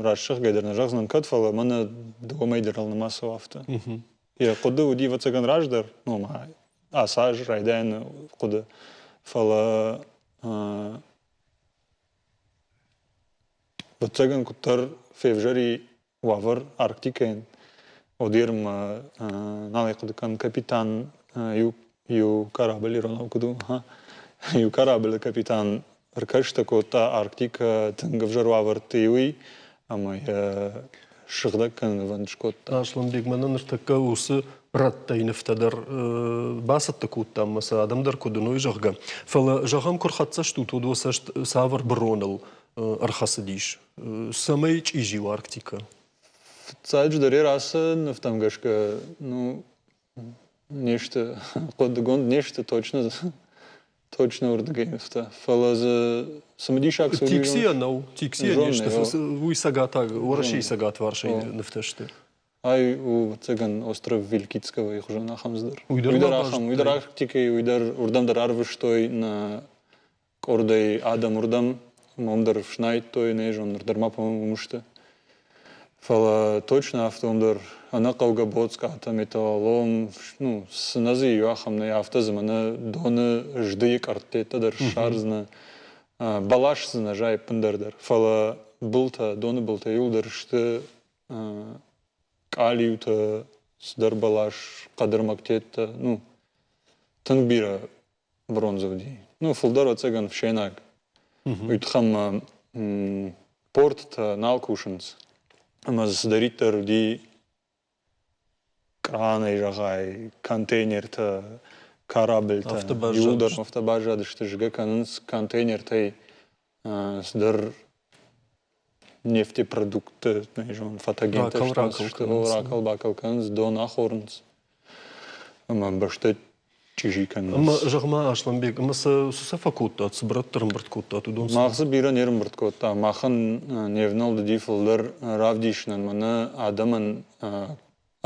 Раст зӕгъгӕ дӕр нӕ зӕгъдзынӕн кӕд, фӕлӕ мӕнӕ дыууӕ мӕй дӕр нымӕцау афтӕ. Йӕ хъуыды уыди, ӕвӕццӕгӕн, раздӕр, ну, ма ацы аз райдайӕны хъуыды, фӕлӕ ӕвӕццӕгӕн, куыддӕр февзӕри уавӕр Арктикӕйӕн. Одермӕ нал ӕй хъуыды кӕнын, капитан иу, иу корабль иронау куыд у, иу кораблы капитан ӕркӕстӕ кодта Арктикӕ тынг ӕвзӕр уавӕрты уый, ӕмӕ йӕ сыгъдӕг кӕнынвӕнд скодта. Асланбег, мӕнӕ ныртӕккӕ уыцы рӕттӕй нывтӕ дӕр бацӕттӕ кодтам, ӕмӕ сӕ адӕм дӕр куыд уыной, зӕгъгӕ. Фӕлӕ, зӕгъӕм, куы рхӕццӕ стут, уӕд уӕ цӕст цавӕр быроныл ӕрхӕцыдис? Цӕмӕй чъизи у Арктикӕ? Фыццаджыдӕр йӕ ацы нывтӕм гӕсгӕ, ну, не сты, хъуыдыгонд не сты точно, точно уырдыгӕй нывтӕ. Фӕлӕ дзы цымыдисаг цы уыди, Тиксийӕ нӕу, Тиксийӕ не сты, уый цӕгатаг, Уӕрӕсейы цӕгатварсӕй нывтӕ сты. Ай у, ӕвӕццӕгӕн, остров Вилькицкого хуызӕн ахӕм цыдӕр. Уый дӕр ахӕм, уый дӕр Арктикӕйы, уый дӕр уырдӕм дӕр арвыстой нӕ къордӕй адӕм уырдӕм, уым дӕр ӕфснайдтой, нӕ зон, ныр дӕр ма, по-моему, уым сты. Фӕлӕ точно афтӕ уым дӕр ӕнӕхъӕугӕ боцкъатӕ, металлолом, ну, цы нӕ дзы иу ахӕм нӕй, афтӕ дзы мӕнӕ доны здыйы къӕрттӕ дӕр ссардзынӕ, бӕлас дзы нӕ зайы ӕппындӕр дӕр. Фӕлӕ былтӕ, доны былтӕ иуылдӕр сты къалиутӕ, цыдӕр бӕлас, хъӕдырмӕгтеттӕ, ну, тынг бирӕ бронзӕ уыди. Ну, фылдӕр ӕцӕгӕн фсӕйнаг. Уый тыххӕн ма порттӕ нал кусынц. Ӕмӕ дзы цыдӕриддӕр уыди къранӕй зӕгъай, контейнертӕ, корабльтӕ, иууылдӕр афтӕ баззадысты, згӕ кӕнынц контейнертӕй цыдӕр нефтепродуктты, не зон, фотогентӕ сты, ракӕл-бакӕл кӕнынц, дон ахорынц. Ӕмӕ бӕстӕ чъизи кӕнынц. Ӕмӕ зӕгъ-ма, Аслӕнбег, ӕмӕ цы сӕ фӕкодтат, цы брӕтты ӕрӕмбырд кодтат, уыдон? Мах дзы бирӕ не рӕмбырд кодтам. Махӕн не внӕлд уыди фылдӕр равдисынӕн, мӕнӕ адӕмӕн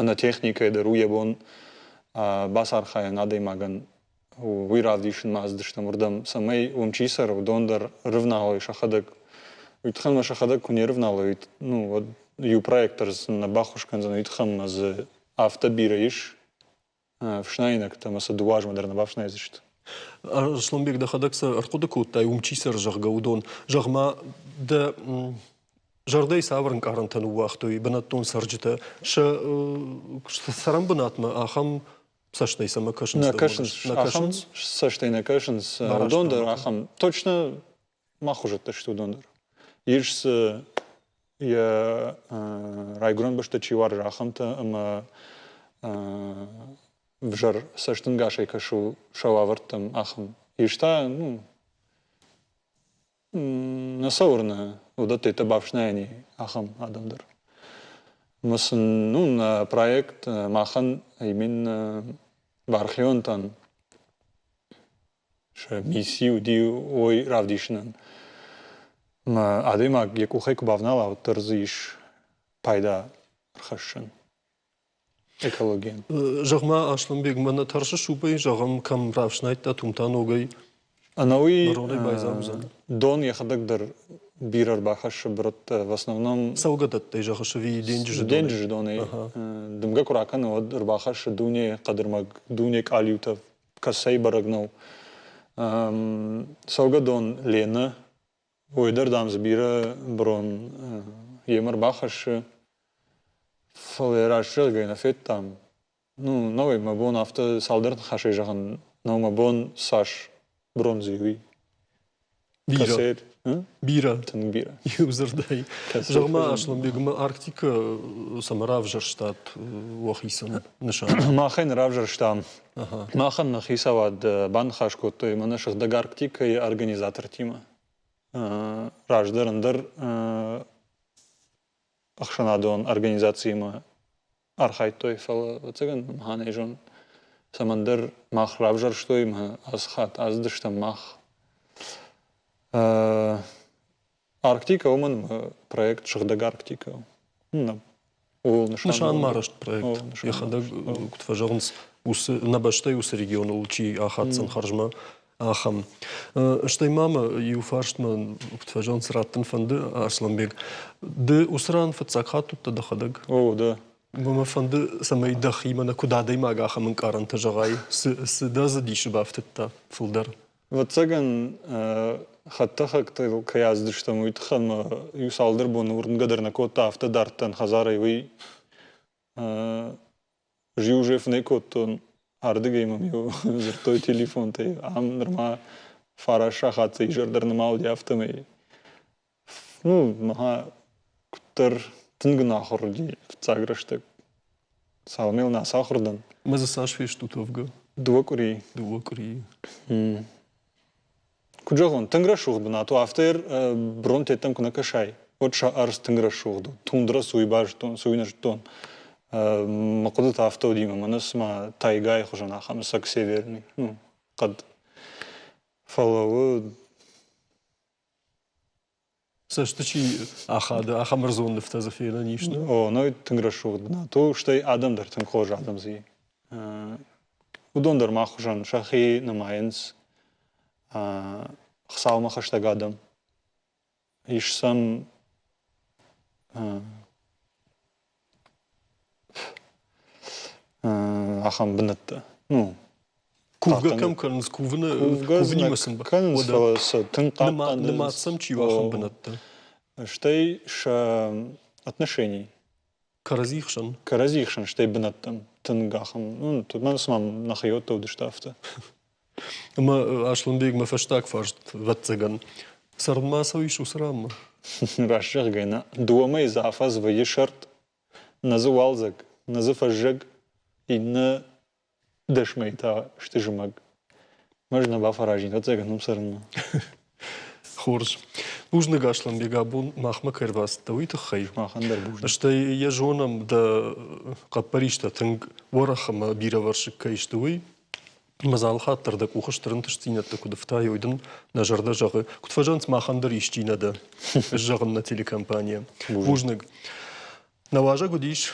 ӕнӕ техникӕйӕ дӕр у йӕ бон бацархайын адӕймагӕн уый равдисынмӕ ацыдыстӕм уырдӕм, цӕмӕй уым чи цӕры, уыдон дӕр рывналой сӕхӕдӕг. Уый тыххӕй ма сӕхӕдӕг куы не рывналой, ну, уӕд иу проект дӕр сын нӕ баххуыс кӕндзӕн, уый тыххӕй ма дзы афтӕ бирӕ ис ӕфснаинӕгтӕ ӕмӕ сӕ дыууӕ азмӕ дӕр нӕ бафснайдзысты. Асланбег, дӕхӕдӕг сӕ ӕрхъуыды кодтай, уым чи цӕры, зӕгъгӕ, уыдон. Зӕгъ-ма, дӕ зӕрдӕйы цавӕр ӕнкъарӕнтӕ ныууагътой бынӕттон цӕрджытӕ? Сӕ цӕрӕнбынатмӕ ахӕм цӕстӕй цӕмӕ кӕсынц? Нӕ кӕсынц. Нӕ кӕсынц? Цӕстӕй нӕ кӕсынц. Уыдон дӕр ахӕм. Точно мах хуызӕттӕ сты уыдон дӕр. Ис дзы йӕ райгуырӕн бӕстӕ чи уарзы, ахӕмтӕ ӕмӕ взӕр цӕстӕнгасӕй кӕсы сӕ уавӕртӕм, ахӕм. Ис та, ну, нӕ сӕ уырны, уыдӕттӕй бафснайӕни ахӕм адӕм дӕр. Ӕмӕ сын, ну, нӕ проект махӕн именно бархионтӕн сӕ мисси уыди уой равдисынӕн. Ӕмӕ адӕймаг йӕ къухӕй куы бавнала, уӕддӕр дзы ис пайда ӕрхӕссӕн экологийӕн. Зӕгъ-ма, Аслӕнбег, мӕнӕ тӕрсыс уымӕй, зӕгъӕм, кӕм рафснайдтат, уым та ногӕй Ӕнӕуи дон йӕхӕдӕг дӕр бирӕ ӕрбахӕссы бырӕттӕ. В основном цӕугӕдӕттӕй зӕгъыс ӕви денджызы донӕй? Денджызы донӕй. Дымгӕ куы ракӕны, уӕд ӕрбахӕссы дуне хъӕдырмӕг, дуне къалиутӕ, кӕцӕй бӕрӕг нӕу. Цӕугӕдон Ленӕ, уый дӕр, дам, дзы бирӕ брон йемӕ ӕрбахӕссы. Фӕлӕ йӕ раст зӕгъгӕ нӕ федтам. Ну, нӕуӕй мӕ бон афтӕ цалдӕр ныхасӕй зӕгъын нӕу мӕ бон цас бронзы уый. Бирӕ. Бирӕ. Тынг бирӕ. Иу дзырдӕй. Зӕгъ-ма, Асланбегмӕ Арктикӕ цӕмӕ равзӕрстат уӕхицӕн нысан? Махӕн равзӕрстам. Махӕн нӕ хицауад баныхас кодтой мӕнӕ Сыгъдӕг Арктикӕйы организатортимӕ. Раздӕр ӕндӕр ӕхсӕнадон организациимӕ архайдтой, фӕлӕ, ӕвӕццӕгӕн, махӕн зон, цӕмӕндӕр мах равзӕрстой ӕмӕ ацы хатт ацыдыстӕм мах. Арктикӕ уымӕн проект Сыгъдӕг Арктикӕ у. Ууыл нысанмарӕзт проект. Йӕхӕдӕг, куыд фӕзӕгъынц, уыцы нӕ бӕстӕйы уыцы регионыл чи ахаддзӕн хӕрзмӕ, ахӕм. Стӕй ма мӕ иу фарстмӕ, куыд фӕзӕгъынц, раттын фӕнды, Асланбег. Ды уыцы ран фыццаг хатт уыдтӕ дӕхӕдӕг? О, да. Мӕ фӕнды, цӕмӕй дӕхимӕ нӕ куыд адӕймаг ахӕм ӕнкъарӕнтӕ зӕгъай, цы дӕ дзы дисы бафтыдта фылдӕр? Ӕвӕццӕгӕн, хӕдтӕхӕгтыл кӕй ацыдыстӕм, уый тыххӕн мӕ иу цалдӕр боны уырнгӕ дӕр нӕ кодта, афтӕ дардтӕн хӕдзарӕй, уый ӕз уже фынӕй кодтон, ардыгӕй мӕм-иу дзырдтой телефонтӕй, ам нырма. Фараст сахаты изӕр дӕр нӕма уыди, афтӕмӕй. Ну, мӕ куыддӕр тынг ӕнахуыр уыди фыццаг рӕстӕг. Цалынмӕ нӕ сахуыр дӕн. Мӕ дзы цас фестут уӕвгӕ? Дыууӕ къуырийы. Дыууӕ къуырийы. Куыд зӕгъон, тынг рӕсугъд бынат у. Афтӕ бронтеттӕм куы нӕ кӕсай, уӕд сӕ ӕрдз тынг рӕсугъд у. Тундра цы уый базыдтон, цы уый нӕ зыдтон. Мӕ хъуыды та афтӕ уыди, мӕнӕ цыма тайгайы хуызӕн ахӕм цӕг северный, ну, хъӕд. Фӕлӕ у Цӕсты чи ахады, ахӕм ӕрдзон нывтӕ дзы фенӕн ис, нӕ? О, ну тынг рӕсугъд бынат у, стӕй адӕм дӕр тынг хорз адӕм дзы и. Уыдон дӕр мах хуызӕн сӕхи нымайынц Хуыцаумӕ хӕстӕг адӕм. Ис сӕм ахӕм бынӕттӕ. Ну, Кувгӕ кӕм кӕнынц, кувыны, кувынимӕ сын кӕнынц, фӕлӕ сӕ тынг хъахъхъӕнынц. Нымад сӕм чи у ахӕм бынӕттӕ? Стӕй сӕ отношений. Кӕрӕдзи хсӕн? Кӕрӕдзи хсӕн, стӕй бынӕттӕм тынг ахӕм, ну, тут мӕн цыма нӕхиуӕттӕ уыдысты афтӕ. Ӕмӕ Аслӕнбег мӕ фӕстаг фарст, ӕвӕццӕгӕн, цӕрынмӕ ацӕуис уыцы ранмӕ? Раст зӕгъгӕ, нӕ. Дыууӕ мӕйы дзы афӕдз вӕййы сӕрд, нӕ дзы уалдзӕг, нӕ дзы фӕззӕг, иннӕ 10 мӕйы та сты зымӕг. Ӕз нӕ бафӕразин, ӕвӕццӕгӕн, уым цӕрынмӕ. Хорз. Бузныг, Аслӕнбег, абон махмӕ кӕй ӕрбацыдтӕ, уый тыххӕй. Махӕн дӕр бузныг. Стӕй йӕ зонӕм, дӕ хъӕппӕристӕ тынг уӕрӕх ӕмӕ бирӕвӕрсыг кӕй сты, уый. Ӕмӕ дзы алыхатт дӕр дӕ къухы стыр ӕнтыстдзинӕдтӕ куыд ӕфтайой, уый дын нӕ зӕрдӕ зӕгъы. Куыд фӕзӕгъынц, махӕн дӕр исчи нӕ дӕ, зӕгъын нӕ телекомпанийӕ. Бузныг. Нӕ уазӕг уыдис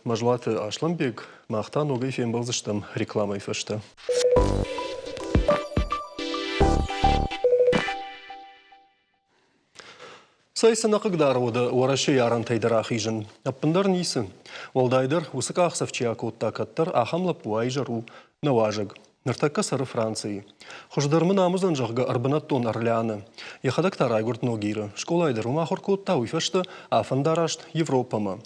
Мӕзлаты Аслӕнбег, мах та ногӕй фембӕлдзыстӕм рекламӕйы фӕстӕ. Цӕй цы нӕ хъыгдары уӕдӕ Уӕрӕсейы арӕнтӕй дӕр ахизын? Ӕппындӕр ницы. Уӕлдайдӕр, уыцы къахдзӕф чи акодта кӕддӕр, ахӕм лӕппу аизӕр у нӕ уазӕг. Ныртӕккӕ цӕры Францийы. Хуыздӕр мын ам уыдзӕн, зӕгъгӕ, ӕрбынӕттон Орлеаны. Йӕхӕдӕг та райгуырд Ногиры. Скъолайы дӕр уым ахуыр кодта, уый фӕстӕ афӕндараст Европӕмӕ.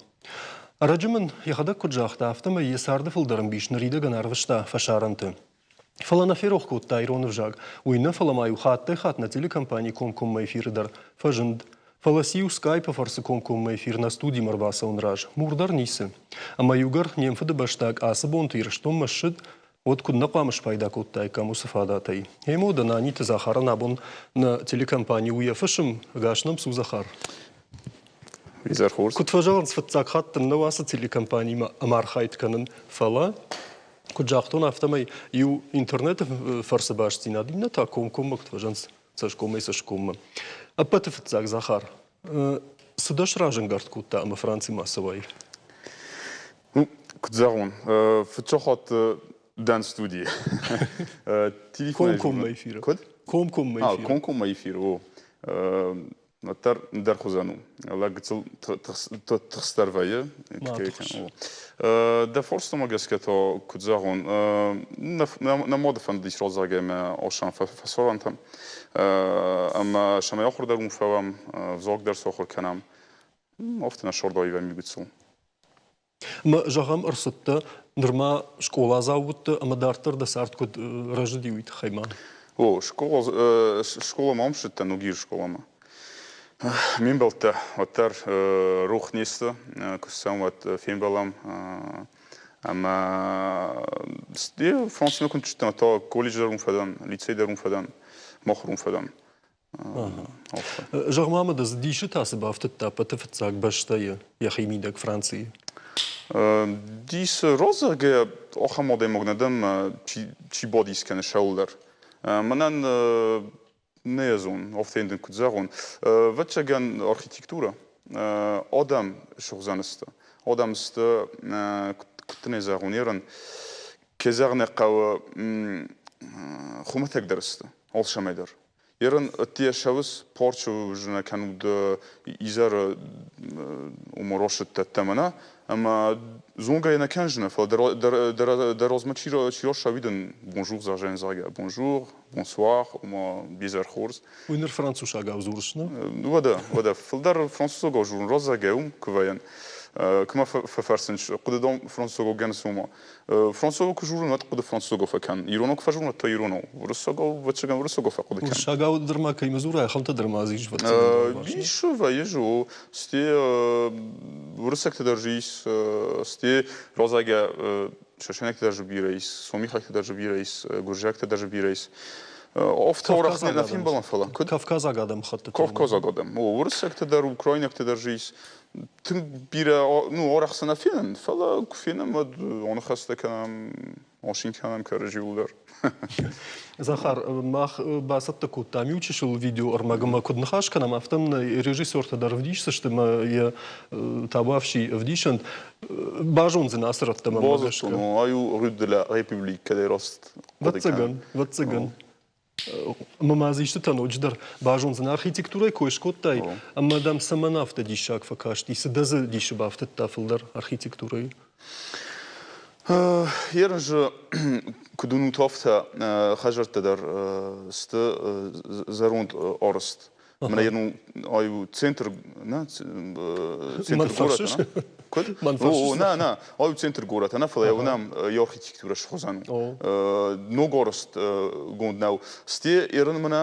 Ӕрӕджы мын йӕхӕдӕг куыд загъта, афтӕмӕй йӕ царды фылдӕр ӕмбис ныридӕгӕн арвыста фӕсарӕнты. Фӕлӕ нӕ ферох кодта ирон ӕвзаг. Уый нӕ, фӕлӕ ма-иу хаттӕй-хатт нӕ телекомпанийы комкоммӕ эфиры дӕр фӕзынд. Фӕлӕ циу скайпы фӕрцы комкоммӕ эфир нӕ студимӕ ӕрбацӕуын раз? Мур дӕр ницы. Ӕмӕ иугӕр не мфыдыбӕстаг ацы бонты Ирыстонмӕ ссыд, уӕд куыд нӕ хъуамӕ спайда кодтаиккам уыцы фадатӕй? Емо дӕ Наниты Захарӕн абон нӕ телекомпани у йӕ фысым. Ӕгас нӕм цу, Захар. Изӕр хорз. Куыд фӕзӕгъынц, фыццаг хатт дын нӕу ацы телекомпаниимӕ ӕмархайд кӕнын, фӕлӕ Куыд загътон, афтӕмӕй иу интернеты фӕрцы бастдзинад, иннӕ та комкоммӕ куыд фӕзӕгъынц цӕсгомӕй цӕсгоммӕ. Ӕппӕты фыццаг, Захар, цы дӕ сразӕнгард кодта ӕмӕ Францимӕ ацӕуай? Ну, куыд зӕгъон, фыццаг хатт дӕн студийы. Комкоммӕ эфиры. Куыд? Комкоммӕ эфиры. Комкоммӕ эфиры, о. Уӕддӕр ӕндӕр хуызӕн у. Лӕг гыццыл тыхстдӕр вӕййы. Дӕ фарстамӕ гӕсгӕ та, куыд зӕгъон, нӕ мады фӕндыдис раззагӕй ӕмӕ Осан фӕсарӕнтӕм. Ӕмӕ цӕмӕй ахуыр дӕр уым фӕуӕм, взаг дӕр сахуыр кӕнӕм. Афтӕ нӕ сӕрдаивӕм иу гыццыл. Ӕмӕ, зӕгъӕм, ӕрцыдтӕ, нырма скъоладзау уыдтӕ ӕмӕ дарддӕр дӕ цард куыд рӕзыди, уый тыххӕй ма? О, скъоламӕ ам ссыдтӕн, Ногиры скъоламӕ. Ме мбӕлттӕ уӕддӕр рох не сты, куы ссӕуӕм, уӕд фембӕлӕм. Ӕмӕ Францимӕ куы ныццыдтӕн, та колледж дӕр уым фӕдӕн, лицей дӕр уым фӕдӕн, махуыр уым фӕдӕн. Зӕгъ-ма мӕ, дӕ дисы та цы бафтыдта ӕппӕты фыццаг бӕстӕйы йӕхимидӕг Францийы? Дисы разӕгӕ ахӕм адӕймаг нӕ дӕн, чи бадис кӕны сӕуылдӕр. Мӕнӕн нӕ зон, афтӕ дын куыд зӕгъон. Ӕвӕццӕгӕн, архитектурӕ. Адӕм сугъдзӕн сты. Адӕм сты, куыд дын ӕй зӕгъон, ерын, ке зӕгъын ӕй хъӕуы, хуымӕтӕгдӕр сты алцӕмӕй дӕр. Ерын ӕдде ссӕуыс, порчы зынӕ кӕнут изӕры уымӕ росыдтӕттӕ мӕнӕ, ӕмӕ зонгӕ нӕ кӕнжынӕ, фӕлӕ дӕ розмӕ чи росауи дын бонжур зӕгъӕн, зӕгъгӕ, бонжур, бонсуар, ома безӕр хорз. Уый ныр францусагау дзурыс, нӕ? Уӕдӕ, уӕдӕ, фылдӕр францусагау дзурын раззагӕй уым куы вӕййын. Куы мӕ фӕфӕрсынц, хъуыды дом французагау гӕныс уымӕ. Французагау куы журын, уӕд хъуыды французагау фӕкӕн. Иронау куы фӕжурын, уӕд та иронау. Уырыссагау, ӕвӕццӕгӕн, уырыссагау фӕхъуыды кӕн. Уырыссагау дӕр ма кӕимӕ дзурай, ахӕмтӕ дӕр ма дзы ис, ӕвӕццӕгӕн. Ис, вӕййы о. Сте уырыссӕгтӕ дӕр дзы ис, сте розагӕ шашенӕгтӕ дӕр дзы бирӕ ис, сомихӕгтӕ дӕр дзы бирӕ ис, гуырдзиӕгтӕ дӕр дзы бирӕ ис. Офтӕ уӕрӕх нӕ фембӕлӕм, фӕлӕ куыд? Кавказаг адӕмыхӕттытӕ. Кавказаг адӕм. О, уырыссӕгтӕ дӕр, украинӕгтӕ дӕр дзы ис. Тынг бирӕ, ну, арӕх сӕ нӕ фенын, фӕлӕ куы фенӕм, уӕд аныхӕстӕ кӕнӕм, асин кӕнӕм кӕрӕдзиуыл дӕр. Захар, мах бацӕттӕ кодтам иу чысыл видеоӕрмӕг ӕмӕ куыд ныхас кӕнӕм, афтӕ нӕ режиссертӕ дӕр ӕвдисдзысты ӕмӕ йӕ табуафси ӕвдисӕнт. Базондзынӕ ацы рӕттӕм ӕмӕ гӕсгӕ. Базыдтон, ай у Rue de la République, кӕдӕй раст хъуыды кӕнын. Ӕвӕццӕгӕн, ӕвӕццӕгӕн. Ӕмӕ ма дзы истытӕ ноджыдӕр базондзынӕ. Архитектурӕйы кой скодтай, ӕмӕ дӕм цӕмӕн афтӕ диссаг фӕкасти? Цы дӕ дзы дисы бафтыдта фылдӕр архитектурӕйы? Ерынзы куыд уынут, афтӕ хӕдзӕрттӕ дӕр сты зӕронд арӕзт. Мӕнӕ йын ай у центр, нӕ, центр горӕта, нӕ? Куыд? О, нӕ, нӕ, ай у центр горӕта, нӕ, фӕлӕ уынӕм йӕ архитектурӕ схуызӕн у. Ног арӕзтгонд нӕу. Сте ерын мӕнӕ,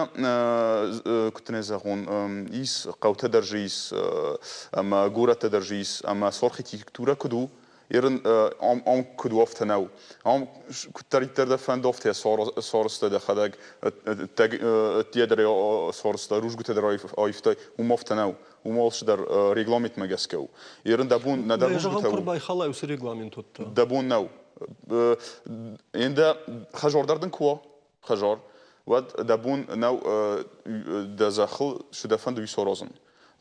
куыд дын ӕй зӕгъон, ис хъӕутӕ дӕр дзы ис, ӕмӕ горӕттӕ дӕр дзы ис, ӕмӕ цы архитектурӕ куыд у, Ерын ам куыд у, афтӕ нӕу. Ам куыддӕриддӕр дӕ фӕнды, афтӕ сарӕзта дӕхӕдӕг, ӕддейӕ дӕр сарӕзта, рудзгуытӕ дӕр аивтай, уым афтӕ нӕу. Уым алцыдӕр регламентмӕ гӕсгӕ у. Ерын дӕ бон нӕдӕр рудзгуытӕ у. Куы рбайхалай уыцы регламент уӕд та? Дӕ бон нӕу. Ендӕ хӕзор дӕр дын куы уа, хӕзор, уӕд дӕ бон нӕу дӕ зӕххыл цы дӕ фӕнды, уый саразын.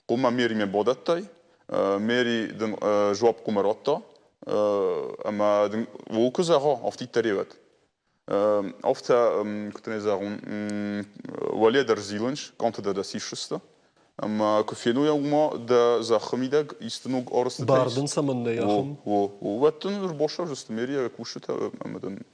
Хъуамӕ меримӕ бадӕттай, Мэри дын жуапп хъуамӕ радта, ӕмӕ дын ууыл куы зӕгъа, афтиддӕр уӕд. Афтӕ, куыд дын ӕй зӕгъон, уӕле дӕр зилынц, къамтӕ дӕр дӕ сисдзысты. Ӕмӕ куы феной уымӕ дӕ зӕххы мидӕг исты ног арӕзтытӕ Бар дын цӕмӕннӕ и ахӕм? О, о, уӕд дын ӕрбасӕвдзысты Мерийы кусджытӕ ӕмӕ дын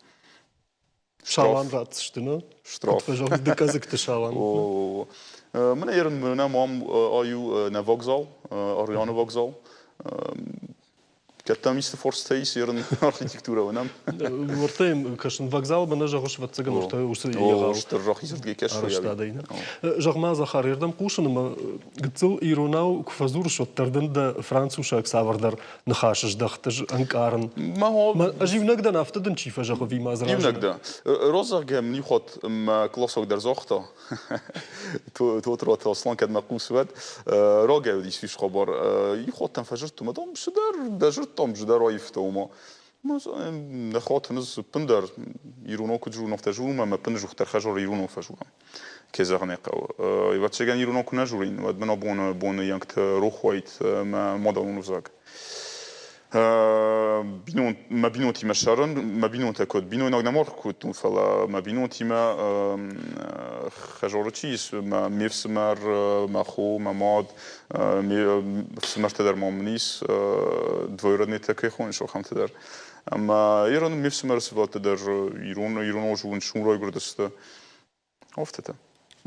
Салам ратдзысты, нӕ? Штраф. Куыд фӕзӕгъынц, дыкъӕдзыгты салам. О, мӕнӕ ерын мӕнӕ мам ай у нӕ вокзал, Арианы вокзал. Кӕд дӕм исты форстӕ ис ерын архитектурӕ уынӕм? Уӕртӕ кӕсын вокзал мӕнӕ зӕгъыс, ӕвӕццӕгӕн, уӕртӕ уыцы егъау стыр рахизырдыгӕй кӕсы. Арӕзтадӕй, нӕ? Зӕгъ-ма, Захар, ердӕм хъусын ӕмӕ гыццыл иронау куы фӕдзурыс, уӕддӕр дын дӕ францусаг цавӕрдӕр ныхасы здӕхт ӕз ӕнкъарын. Ӕз иунӕг дӕн, афтӕ дын чи фӕзӕгъы, ӕви ма дзы Иунӕг дӕ. Розӕгъгӕ мын иухатт мӕ классаг дӕр загъта, Тотыраты Аслан кӕд мӕ хъус уӕд, рагӕй уыдис уый хабар. Иухатт дӕм фӕзырдтон, дам, цыдӕр дӕ зырдтам, цыдӕр аивта, ома. Нӕ хатын ӕз ӕппындӕр иронау куыд журнал, афтӕ журнал ӕмӕ ӕппынӕдзухдӕр хӕзор иронау фӕжурам. Кӕй зӕгъын ӕй хъӕуы. Ӕвӕццӕгӕн иронау куы нӕ журин, уӕд мын абоны боны йӕнгты рох уаид мӕ мадӕлон ӕвзаг. Мӕ бинонтимӕ сӕрын, мӕ бинонтӕ куыд бинойнаг нӕма кодтон, фӕлӕ мӕ бинонтимӕ хӕзоры чи ис, мӕ ме фсымӕр, мӕ хо, мӕ мад, ме фсымӕртӕ дӕр ма мын ис, двоюродныйтӕ кӕй хонынц, ахӕмтӕ дӕр. Ӕмӕ ирон ме фсымӕры сывӕллӕттӕ дӕр ирон иронау зонынц, уым райгуырдысты. Афтӕтӕ.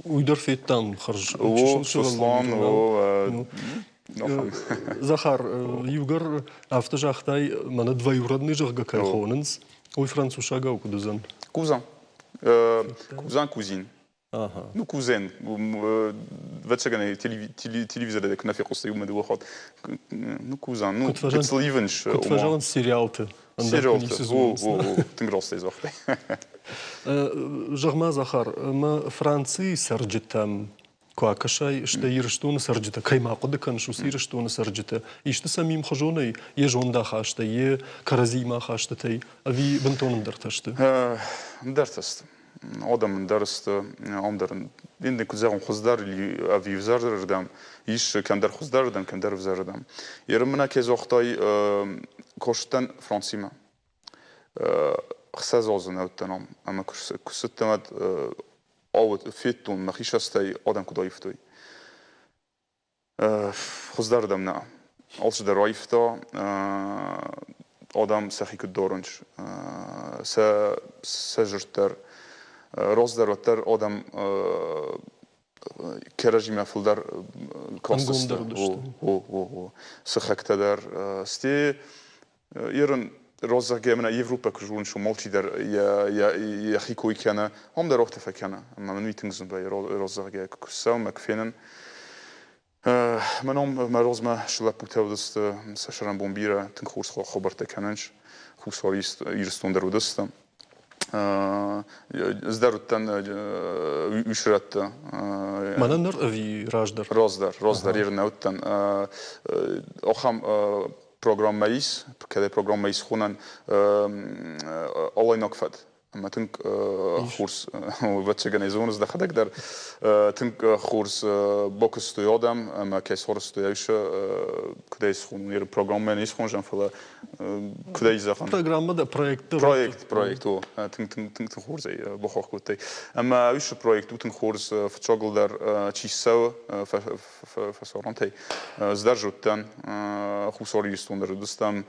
Уый дӕр федтам хӕрз О, Сослан, о, Захар, иугӕр афтӕ загътай, мӕнӕ двоюродный, зӕгъгӕ, кӕй хонынц, уый францусагау куыд уыдзӕн? Кузан. Кузан, кузин. Ну, кузен. Ӕвӕццӕгӕн, телевизоры куы нӕ фехъуыстай, уымӕ дыууӕ хатт. Ну, кузан. Ну, гыццыл ивынц. Куыд фӕзӕгъынц сериалты. Сериалты. О, о, о, тынг растӕй загътай. Зӕгъ-ма, Захар, ӕмӕ Францийы цӕрджытӕм куы акӕсай, стӕй Ирыстоны цӕрджытӕ, кӕй ма хъуыды кӕныс, уыцы Ирыстоны цӕрджытӕ, исты сӕм ӕмхуызонӕй йӕ зондахастӕй, йӕ кӕрӕдзимӕ ахастытӕй, ӕви бынтон ӕндӕртӕ сты? Ӕндӕртӕ сты. Адӕм ӕндӕр сты, ам дӕр ин куыд зӕгъон, хуыздӕр ӕви ӕвзӕрырдӕм ис, кӕмдӕр хуыздӕрырдӕм, кӕмдӕр ӕвзӕрырдӕм. Ерын мын кӕй загътай, кастӕн Францимӕ. Хсӕз азы нӕ уыдтӕн ам, ӕмӕ куы цыдтӕн, уӕд федтон, мӕхи сӕстӕй адӕм куыд аивтой. Хуыздӕрырдӕм нӕ. Алцыдӕр аивта, адӕм сӕхи куыд дарынц, сӕ сӕ зырд дӕр. Раздӕр уӕддӕр адӕм кӕрӕдзимӕ фылдӕр. кастысты. О, о, о. Сыхӕгтӕ дӕр. Стӕй Ирын роззагӕй мӕнӕ Европӕ куы зоныс, уым алчидӕр йӕхи кой кӕны, ам дӕр афтӕ фӕкӕны. Ӕмӕ мын уый тынг зын вӕййы роззагӕй куы ссӕуын ӕмӕ куы фенын. Мӕ ном мӕ розмӕ цы лӕппутӕ уыдысты, сӕ сӕрӕнбон бирӕ, тынг хорз хабӕрттӕ кӕнынц. Хуссар Ирыстон дӕр уыдысты. Ӕз дӕр уыдтӕн уисрӕтты. Мӕнӕн ныр ӕви раздӕр? Раздӕр, раздӕр Иры нӕ уыдтӕн. Ахӕм программӕ ис, кӕд программӕ ис хонӕн Алайнаг фӕд. Ӕмӕ тынг хорз, ӕвӕццӕгӕн ӕй зоныс дӕхӕдӕг дӕр, тынг хорз бакуыстой адӕм ӕмӕ кӕй сарӕзтой ӕвзӕ, куыд ӕй схонон, программӕ не схонзӕн, фӕлӕ куыд ӕй зӕгъӕм. Программӕ дӕ проект дӕр. Проект, проект, о, тынг, тынг, тынг хорз ӕй бахахх кодтай. Ӕмӕ уыцы проект у тынг хорз, фыццагыл дӕр чи ссӕуы фӕсарӕнтӕй. Ӕз дӕр зыдтӕн, Хуссар Ирыстон дӕр уыдыстӕм,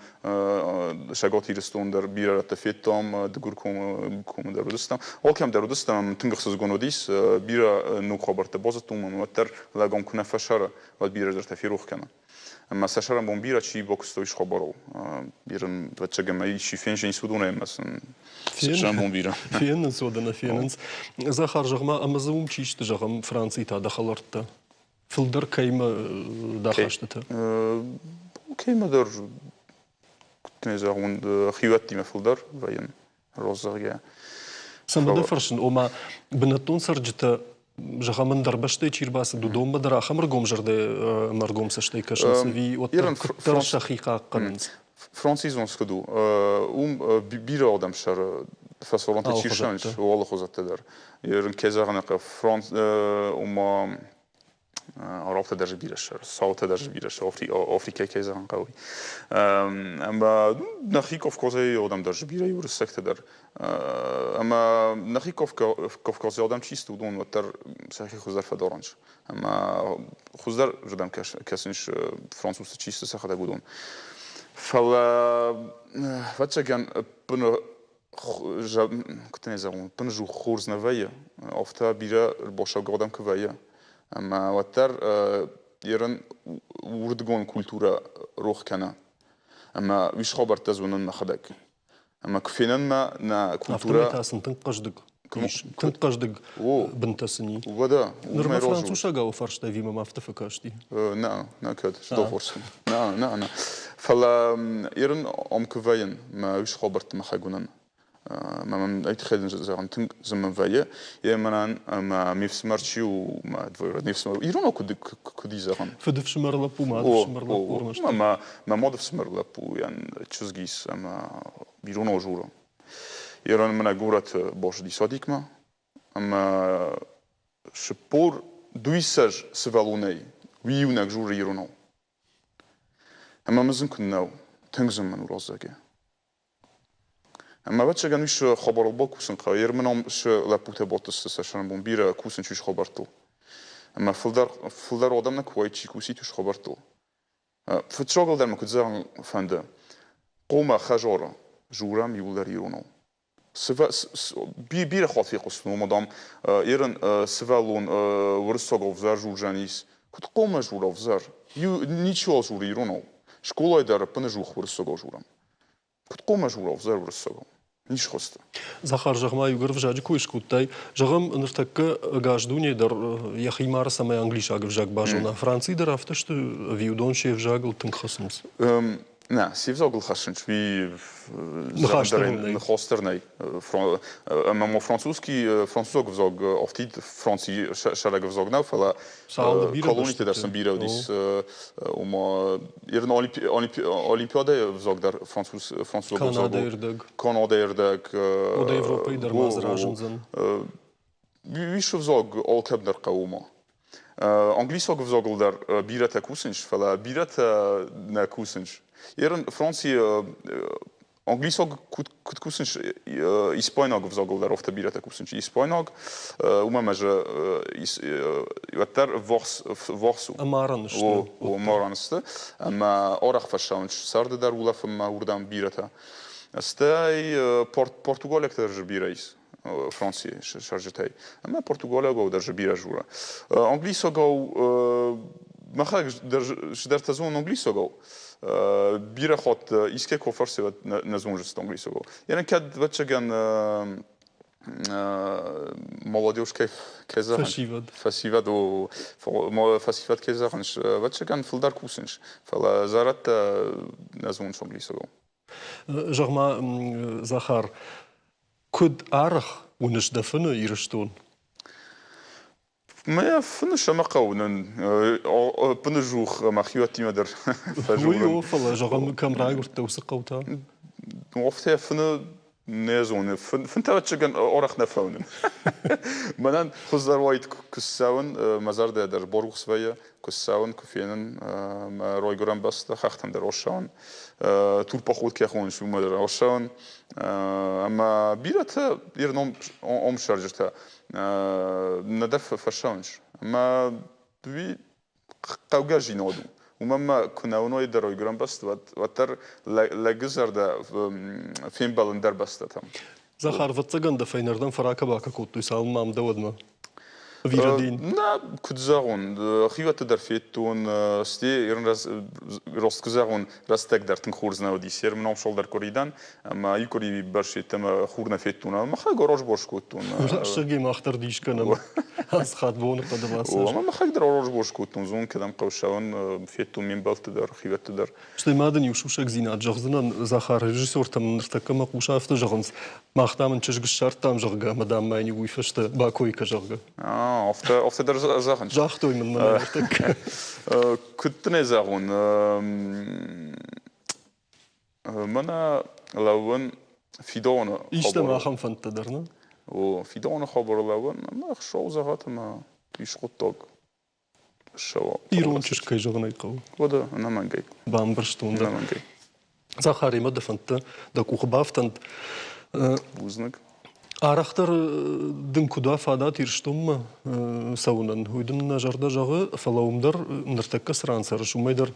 Цӕгат Ирыстон дӕр бирӕ рӕтты федтам, Дыгуркомы дӕр уыдыстӕм. Алкӕм дӕр уыдыстӕм, ӕмӕ тынг ӕхсызгон уыдис, бирӕ ног хабӕрттӕ базыдтон, ӕмӕ уӕддӕр лӕгом куы нӕ фӕсӕры, уӕд бирӕ зӕрдӕ ферох кӕны. Ӕмӕ сӕ сӕрӕнбон бирӕ чи бакуыстой хабарыл. Бирӕ, ӕвӕццӕгӕн, ӕй чи фензынц, уыдонӕй ӕмӕ сын сӕрӕнбон бирӕ. Фенынц, уӕдӕ нӕ фенынц. Захар, зӕгъ-ма, ӕмӕ дзы уым чи сты, зӕгъӕм, Францийы та дӕ хӕлӕрттӕ? Фылдӕр кӕимӕ дӕ ахастытӕ? Кӕимӕ дӕр, куыд не зӕгъон, хиуӕттимӕ фылдӕр вӕййын, роззӕгъгӕ. Цӕмӕ дӕ фӕрсын, ома бынӕттон цӕрджытӕ, зӕгъӕм, ӕндӕр бӕстӕй чи рбацыд, уыдонмӕ дӕр ахӕм ӕргомзӕрдӕ ӕмӕ ӕргом цӕстӕй кӕсынц, ӕви уӕддӕр куыддӕр сӕхи хъахъхъӕнынц? Францизон куыд у, уым бирӕ адӕм цӕры, фӕсарӕнты чи ссӕуынц, алыхуызӕттӕ дӕр. Кӕй зӕгъын ӕй хъӕуы, ома арабтӕ дӕр бирӕ ссары, саутӕ дӕр бирӕ ссары, Африкӕйы кӕй зӕгъын хъӕуы. Ӕмӕ нӕхи Кавказӕй адӕм дӕр бирӕ уырыссӕгтӕ дӕр. Ӕмӕ нӕхи Кавказы адӕм чи сты, уыдон уӕддӕр сӕхи хуыздӕр фӕдарынц. Ӕмӕ хуыздӕр рдӕм кӕсынц французты чи сты сӕхӕдӕг уыдон. Фӕлӕ, ӕвӕццӕгӕн, ӕппын куыд не зӕгъон, ӕппынӕдзух хорз нӕ вӕййы, афтӕ бирӕ ӕрбасӕугӕ адӕм куы вӕййы. Ӕмӕ уӕддӕр ерын уырдыгон культурӕ рох кӕны. Ӕмӕ уый хабӕрттӕ зонын мӕхӕдӕг. Ӕмӕ куы фенӕн мӕ нӕ культурӕ... Афтӕмӕй та сын тынг хъӕздыг ис, тынг хъӕздыг бынтӕ сын и. Уӕдӕ, Нырма францусагау фарста ӕви мӕм афтӕ фӕкасти? Нӕ, нӕ кӕд, сдохорсын. Нӕ, нӕ, нӕ. Фӕлӕ ерын ам куы вӕййын, мӕ уьш хабӕртты мӕхӕг уынын. Мӕ мӕм ӕй тыххӕй зӕгъын тынг зын мын вӕййы. Йе мӕнӕн ӕмӕ ме фсымӕр чи у, мӕ двоюродный ӕфсымӕр, иронау куыд куыд и зӕгъын? Фыдыфсымӕр лӕппу, мадыфсымӕр лӕппу ӕрмӕст. Мӕ мӕ мадыфсымӕр лӕппуйӕн чызг ис ӕмӕ иронау журы. Ирон мӕнӕ горӕты бацыди садикмӕ ӕмӕ 42 сывӕллонӕй уый иунӕг журы иронау. Ӕмӕ мын зын куыннӕ у, тынг зын мын у раззаги. Ӕмӕ ӕвӕццӕгӕн уый цы хабарыл бакусын хъӕуы, йе рмӕ цы лӕппутӕ бадтысты сӕ сӕрӕнбон бирӕ кусын чи хабӕрттыл. Ӕмӕ фылдӕр, фылдӕр адӕм нӕ куы уаид, чи кусид уыцы хабӕрттыл. Фыццагыл дӕр мӕ куыд зӕгъын фӕнды, хъомӕ хӕзары журӕм иуылдӕр иронау. Бирӕ хатт фехъуыстон, ома, дам, ерын сывӕллон уырыссаг ӕвзӕр журзӕнис. Куыд хъомӕ жур ӕвзӕр? Ничиуал журы иронау. Скъолайы дӕр ӕппынӕдзух уырыссагау журӕм. Куыд хъомӕ жур ӕвзӕр уырыссагау? Низ хуызты. Захар, зӕгъ-ма, иугӕр ӕвзаджы кой скодтай. Зӕгъӕм, ныртӕккӕ ӕгас дуне дӕр йӕхи мары, цӕмӕй англисаг ӕвзаг базона. Францийы дӕр афтӕ сты, ӕви уыдон се взагыл тынг хӕцынц? Нӕ, се взагыл хӕссынц, уый ныхас дӕр нӕй. Ныхас дӕр нӕй. Ӕмӕ ма французский, французаг ӕвзаг афтид Францийы сӕрӕг ӕвзаг нӕу, фӕлӕ колониты дӕр сын бирӕ уыдис. Ома, ирон олимпиадӕйы ӕвзаг дӕр французаг ӕвзаг Канадӕйы рдӕг. Канадӕйы рдӕг. Ода Европӕйы дӕр ма дзы разындзӕн. Уый ӕвзаг алкӕм дӕр хъӕуы ма. Англисаг ӕвзагыл дӕр бирӕтӕ кусынц, фӕлӕ бирӕтӕ нӕ кусынц. Ерын Францийы англисаг куыд кусынц, испайнаг ӕвзагыл дӕр афтӕ бирӕтӕ кусынц. Испайнаг, уымӕ ӕмӕ уӕддӕр ввахс у. Ӕмарӕн сты. О, ӕмарӕн сты. Ӕмӕ арӕх фӕссӕуынц сӕрды дӕр улӕфынмӕ уырдӕм бирӕтӕ. Стӕй португалиӕгтӕ дӕр бирӕ ис. Францийы сӕрджытӕй. Ӕмӕ португалиагау дӕр бирӕ журы. Англисагау Мӕхӕдӕг дӕр цыдӕртӕ зонын англисагау. Бирӕ хатт искӕй куы фӕрсы, уӕд нӕ зоныс англисагау. Йӕ кӕд, ӕвӕццӕгӕн, молодежь кӕй кӕй зӕгъынц. Фӕсивӕд. Фӕсивӕд, о, фӕсивӕд кӕй зӕгъынц, ӕвӕццӕгӕн, фылдӕр кусынц. Фӕлӕ зӕрӕдтӕ нӕ зонынц англисагау. Зӕгъ-ма, Захар, куыд арӕх уыныс дӕ фыны Ирыстон? Мӕ фыны сӕмӕ хъӕуы нын ӕппынӕдзух мӕ хиуӕттимӕ дӕр фӕзурын. Уый о, фӕлӕ зӕгъӕм, кӕм райгуырдтӕ, уыцы хъӕутӕ? Афтӕ фыны нӕ зоны. Фынтӕ ӕвӕццӕгӕн арӕх нӕ фӕуынын. Мӕнӕн хуыздӕр уаид, куы ссӕуын, мӕ зӕрдӕ дӕр барухс вӕййы, куы ссӕуын, куы фенын мӕ райгуырӕн бӕстӕ, хӕхтӕм дӕр ассӕуын. Турпоход кӕй хонынц, уымӕ дӕр ассӕуын. Ӕмӕ бирӕтӕ ирон омсӕрджытӕ нӕдӕр фӕцӕуынц. Ӕмӕ уый хъӕугӕ зинод у. Уымӕн ма куы нӕ уыной дӕ райгуырӕн бӕстӕ, уӕддӕр лӕгы зӕрдӕ фембӕлын дӕр бӕстӕтӕм. Захар, ӕвӕццӕгӕн дӕ фӕйнӕрдӕм фӕракӕ-бакӕ кодтой, цалынмӕ ам дӕ, уӕдмӕ. Ӕви Нӕ, куыд зӕгъон, хиуӕтты дӕр федтон, стӕй рост куы зӕгъон, рӕстӕг дӕр тынг хорз нӕ уыди. Сер мын ӕмсол дӕр къуыри дӕн, ӕмӕ иу къуыри бӕрц йеддӕмӕ хур нӕ федтон. Ӕмӕ мӕхӕдӕг орозбор скодтон. Рӕстӕгӕй мах дӕр дис кӕнӕм. Ацы хатт боныхъӕды бацӕр. Ӕмӕ мӕхӕдӕг дӕр орозбор скодтон, зон, кӕдӕм хъӕуы цӕуын, федтон ме мбӕлтты дӕр, хиуӕтты дӕр. Стӕй ма дын иу сусӕгдзинад зӕгъдзынӕн, Захар, режиссертӕм ныртӕккӕ мӕ хъус афтӕ зӕгъынц, мах, дам, ын чызг ссардтам, зӕгъгӕ, ӕмӕ, дам, ма йын уый фӕстӕ бакой кӕ, зӕгъгӕ. Афтӕ, афтӕ дӕр зӕгъынц. Загътой мын мӕнӕ ныртӕккӕ. Куыд дын ӕй зӕгъон, мӕнӕ лӕууын фидоны Истӕм ахӕм фӕндтӕ дӕр, нӕ? О, фидоны хабар лӕууын, ӕмӕ ӕхсӕв зӕгъӕт ӕмӕ ис хъуыддаг. Ирон чызг, кӕй зӕгъын ӕй хъӕуы. Уӕдӕ, ӕнӕмӕнгӕй. Бамбӕрстон дӕ. Ӕнӕмӕнгӕй. Захаримӕ дӕ фӕндтӕ дӕ къухы бафтӕнт. Бузныг. Арӕхдӕр дын куыд уа фадат Ирыстонмӕ цӕуынӕн, уый дын нӕ зӕрдӕ зӕгъы, фӕлӕ уым дӕр ныртӕккӕ цы ран цӕрыс, уымӕй дӕр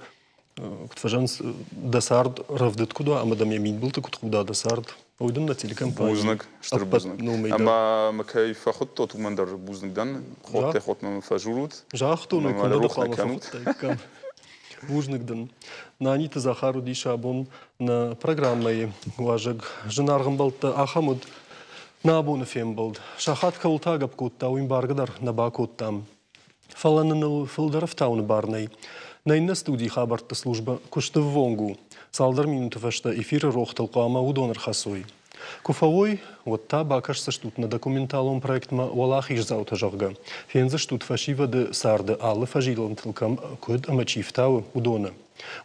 куыд фӕзӕгъынц, дӕ цард рӕвдыд куыд уа ӕмӕ дӕм йӕ мидбылты куыд худа дӕ цард, уый дын нӕ телекомпани. Бузныг, стыр бузныг. Ӕмӕ мӕ кӕй фӕхуыдтот, уымӕн дӕр бузныг дӕн. Хотте-хотмӕ мӕ фӕжурут. Загътон, куы нӕ дӕ хъуамӕ фӕхуыдтаиккам. Бузныг дын. Наниты Захар уыдис абон нӕ программӕйы уазӕг. Зынаргъ ӕмбӕлттӕ, ахӕм уыд нӕ абоны фембӕлд. Сахат кӕуылты агӕпп кодта, уый ӕмбаргӕ дӕр нӕ бакодтам. Фӕлӕ нын ыл фылдӕр ӕфтауыны бар нӕй. Нӕ иннӕ студийы хабӕртты службӕ куысты ввонг у. Цалдӕр минуты фӕстӕ эфиры рохтыл хъуамӕ уыдон ӕрхӕцой. Куы фӕуой, уӕд та бакӕсдзыстут нӕ документалон проектмӕ «Уӕлахиздзаутӕ», зӕгъгӕ. Фендзыстут фӕсивӕды царды алы фӕзилӕнтыл кӕм, куыд ӕмӕ чи фтауы, уыдоны.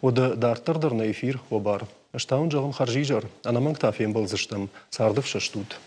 Уӕдӕ дарддӕр дӕр нӕ эфир уӕ бар. Ӕз та уын зӕгъын хӕрзизӕр, ӕнӕмӕнг та фембӕлдзыстӕм. Царды фсӕст ут!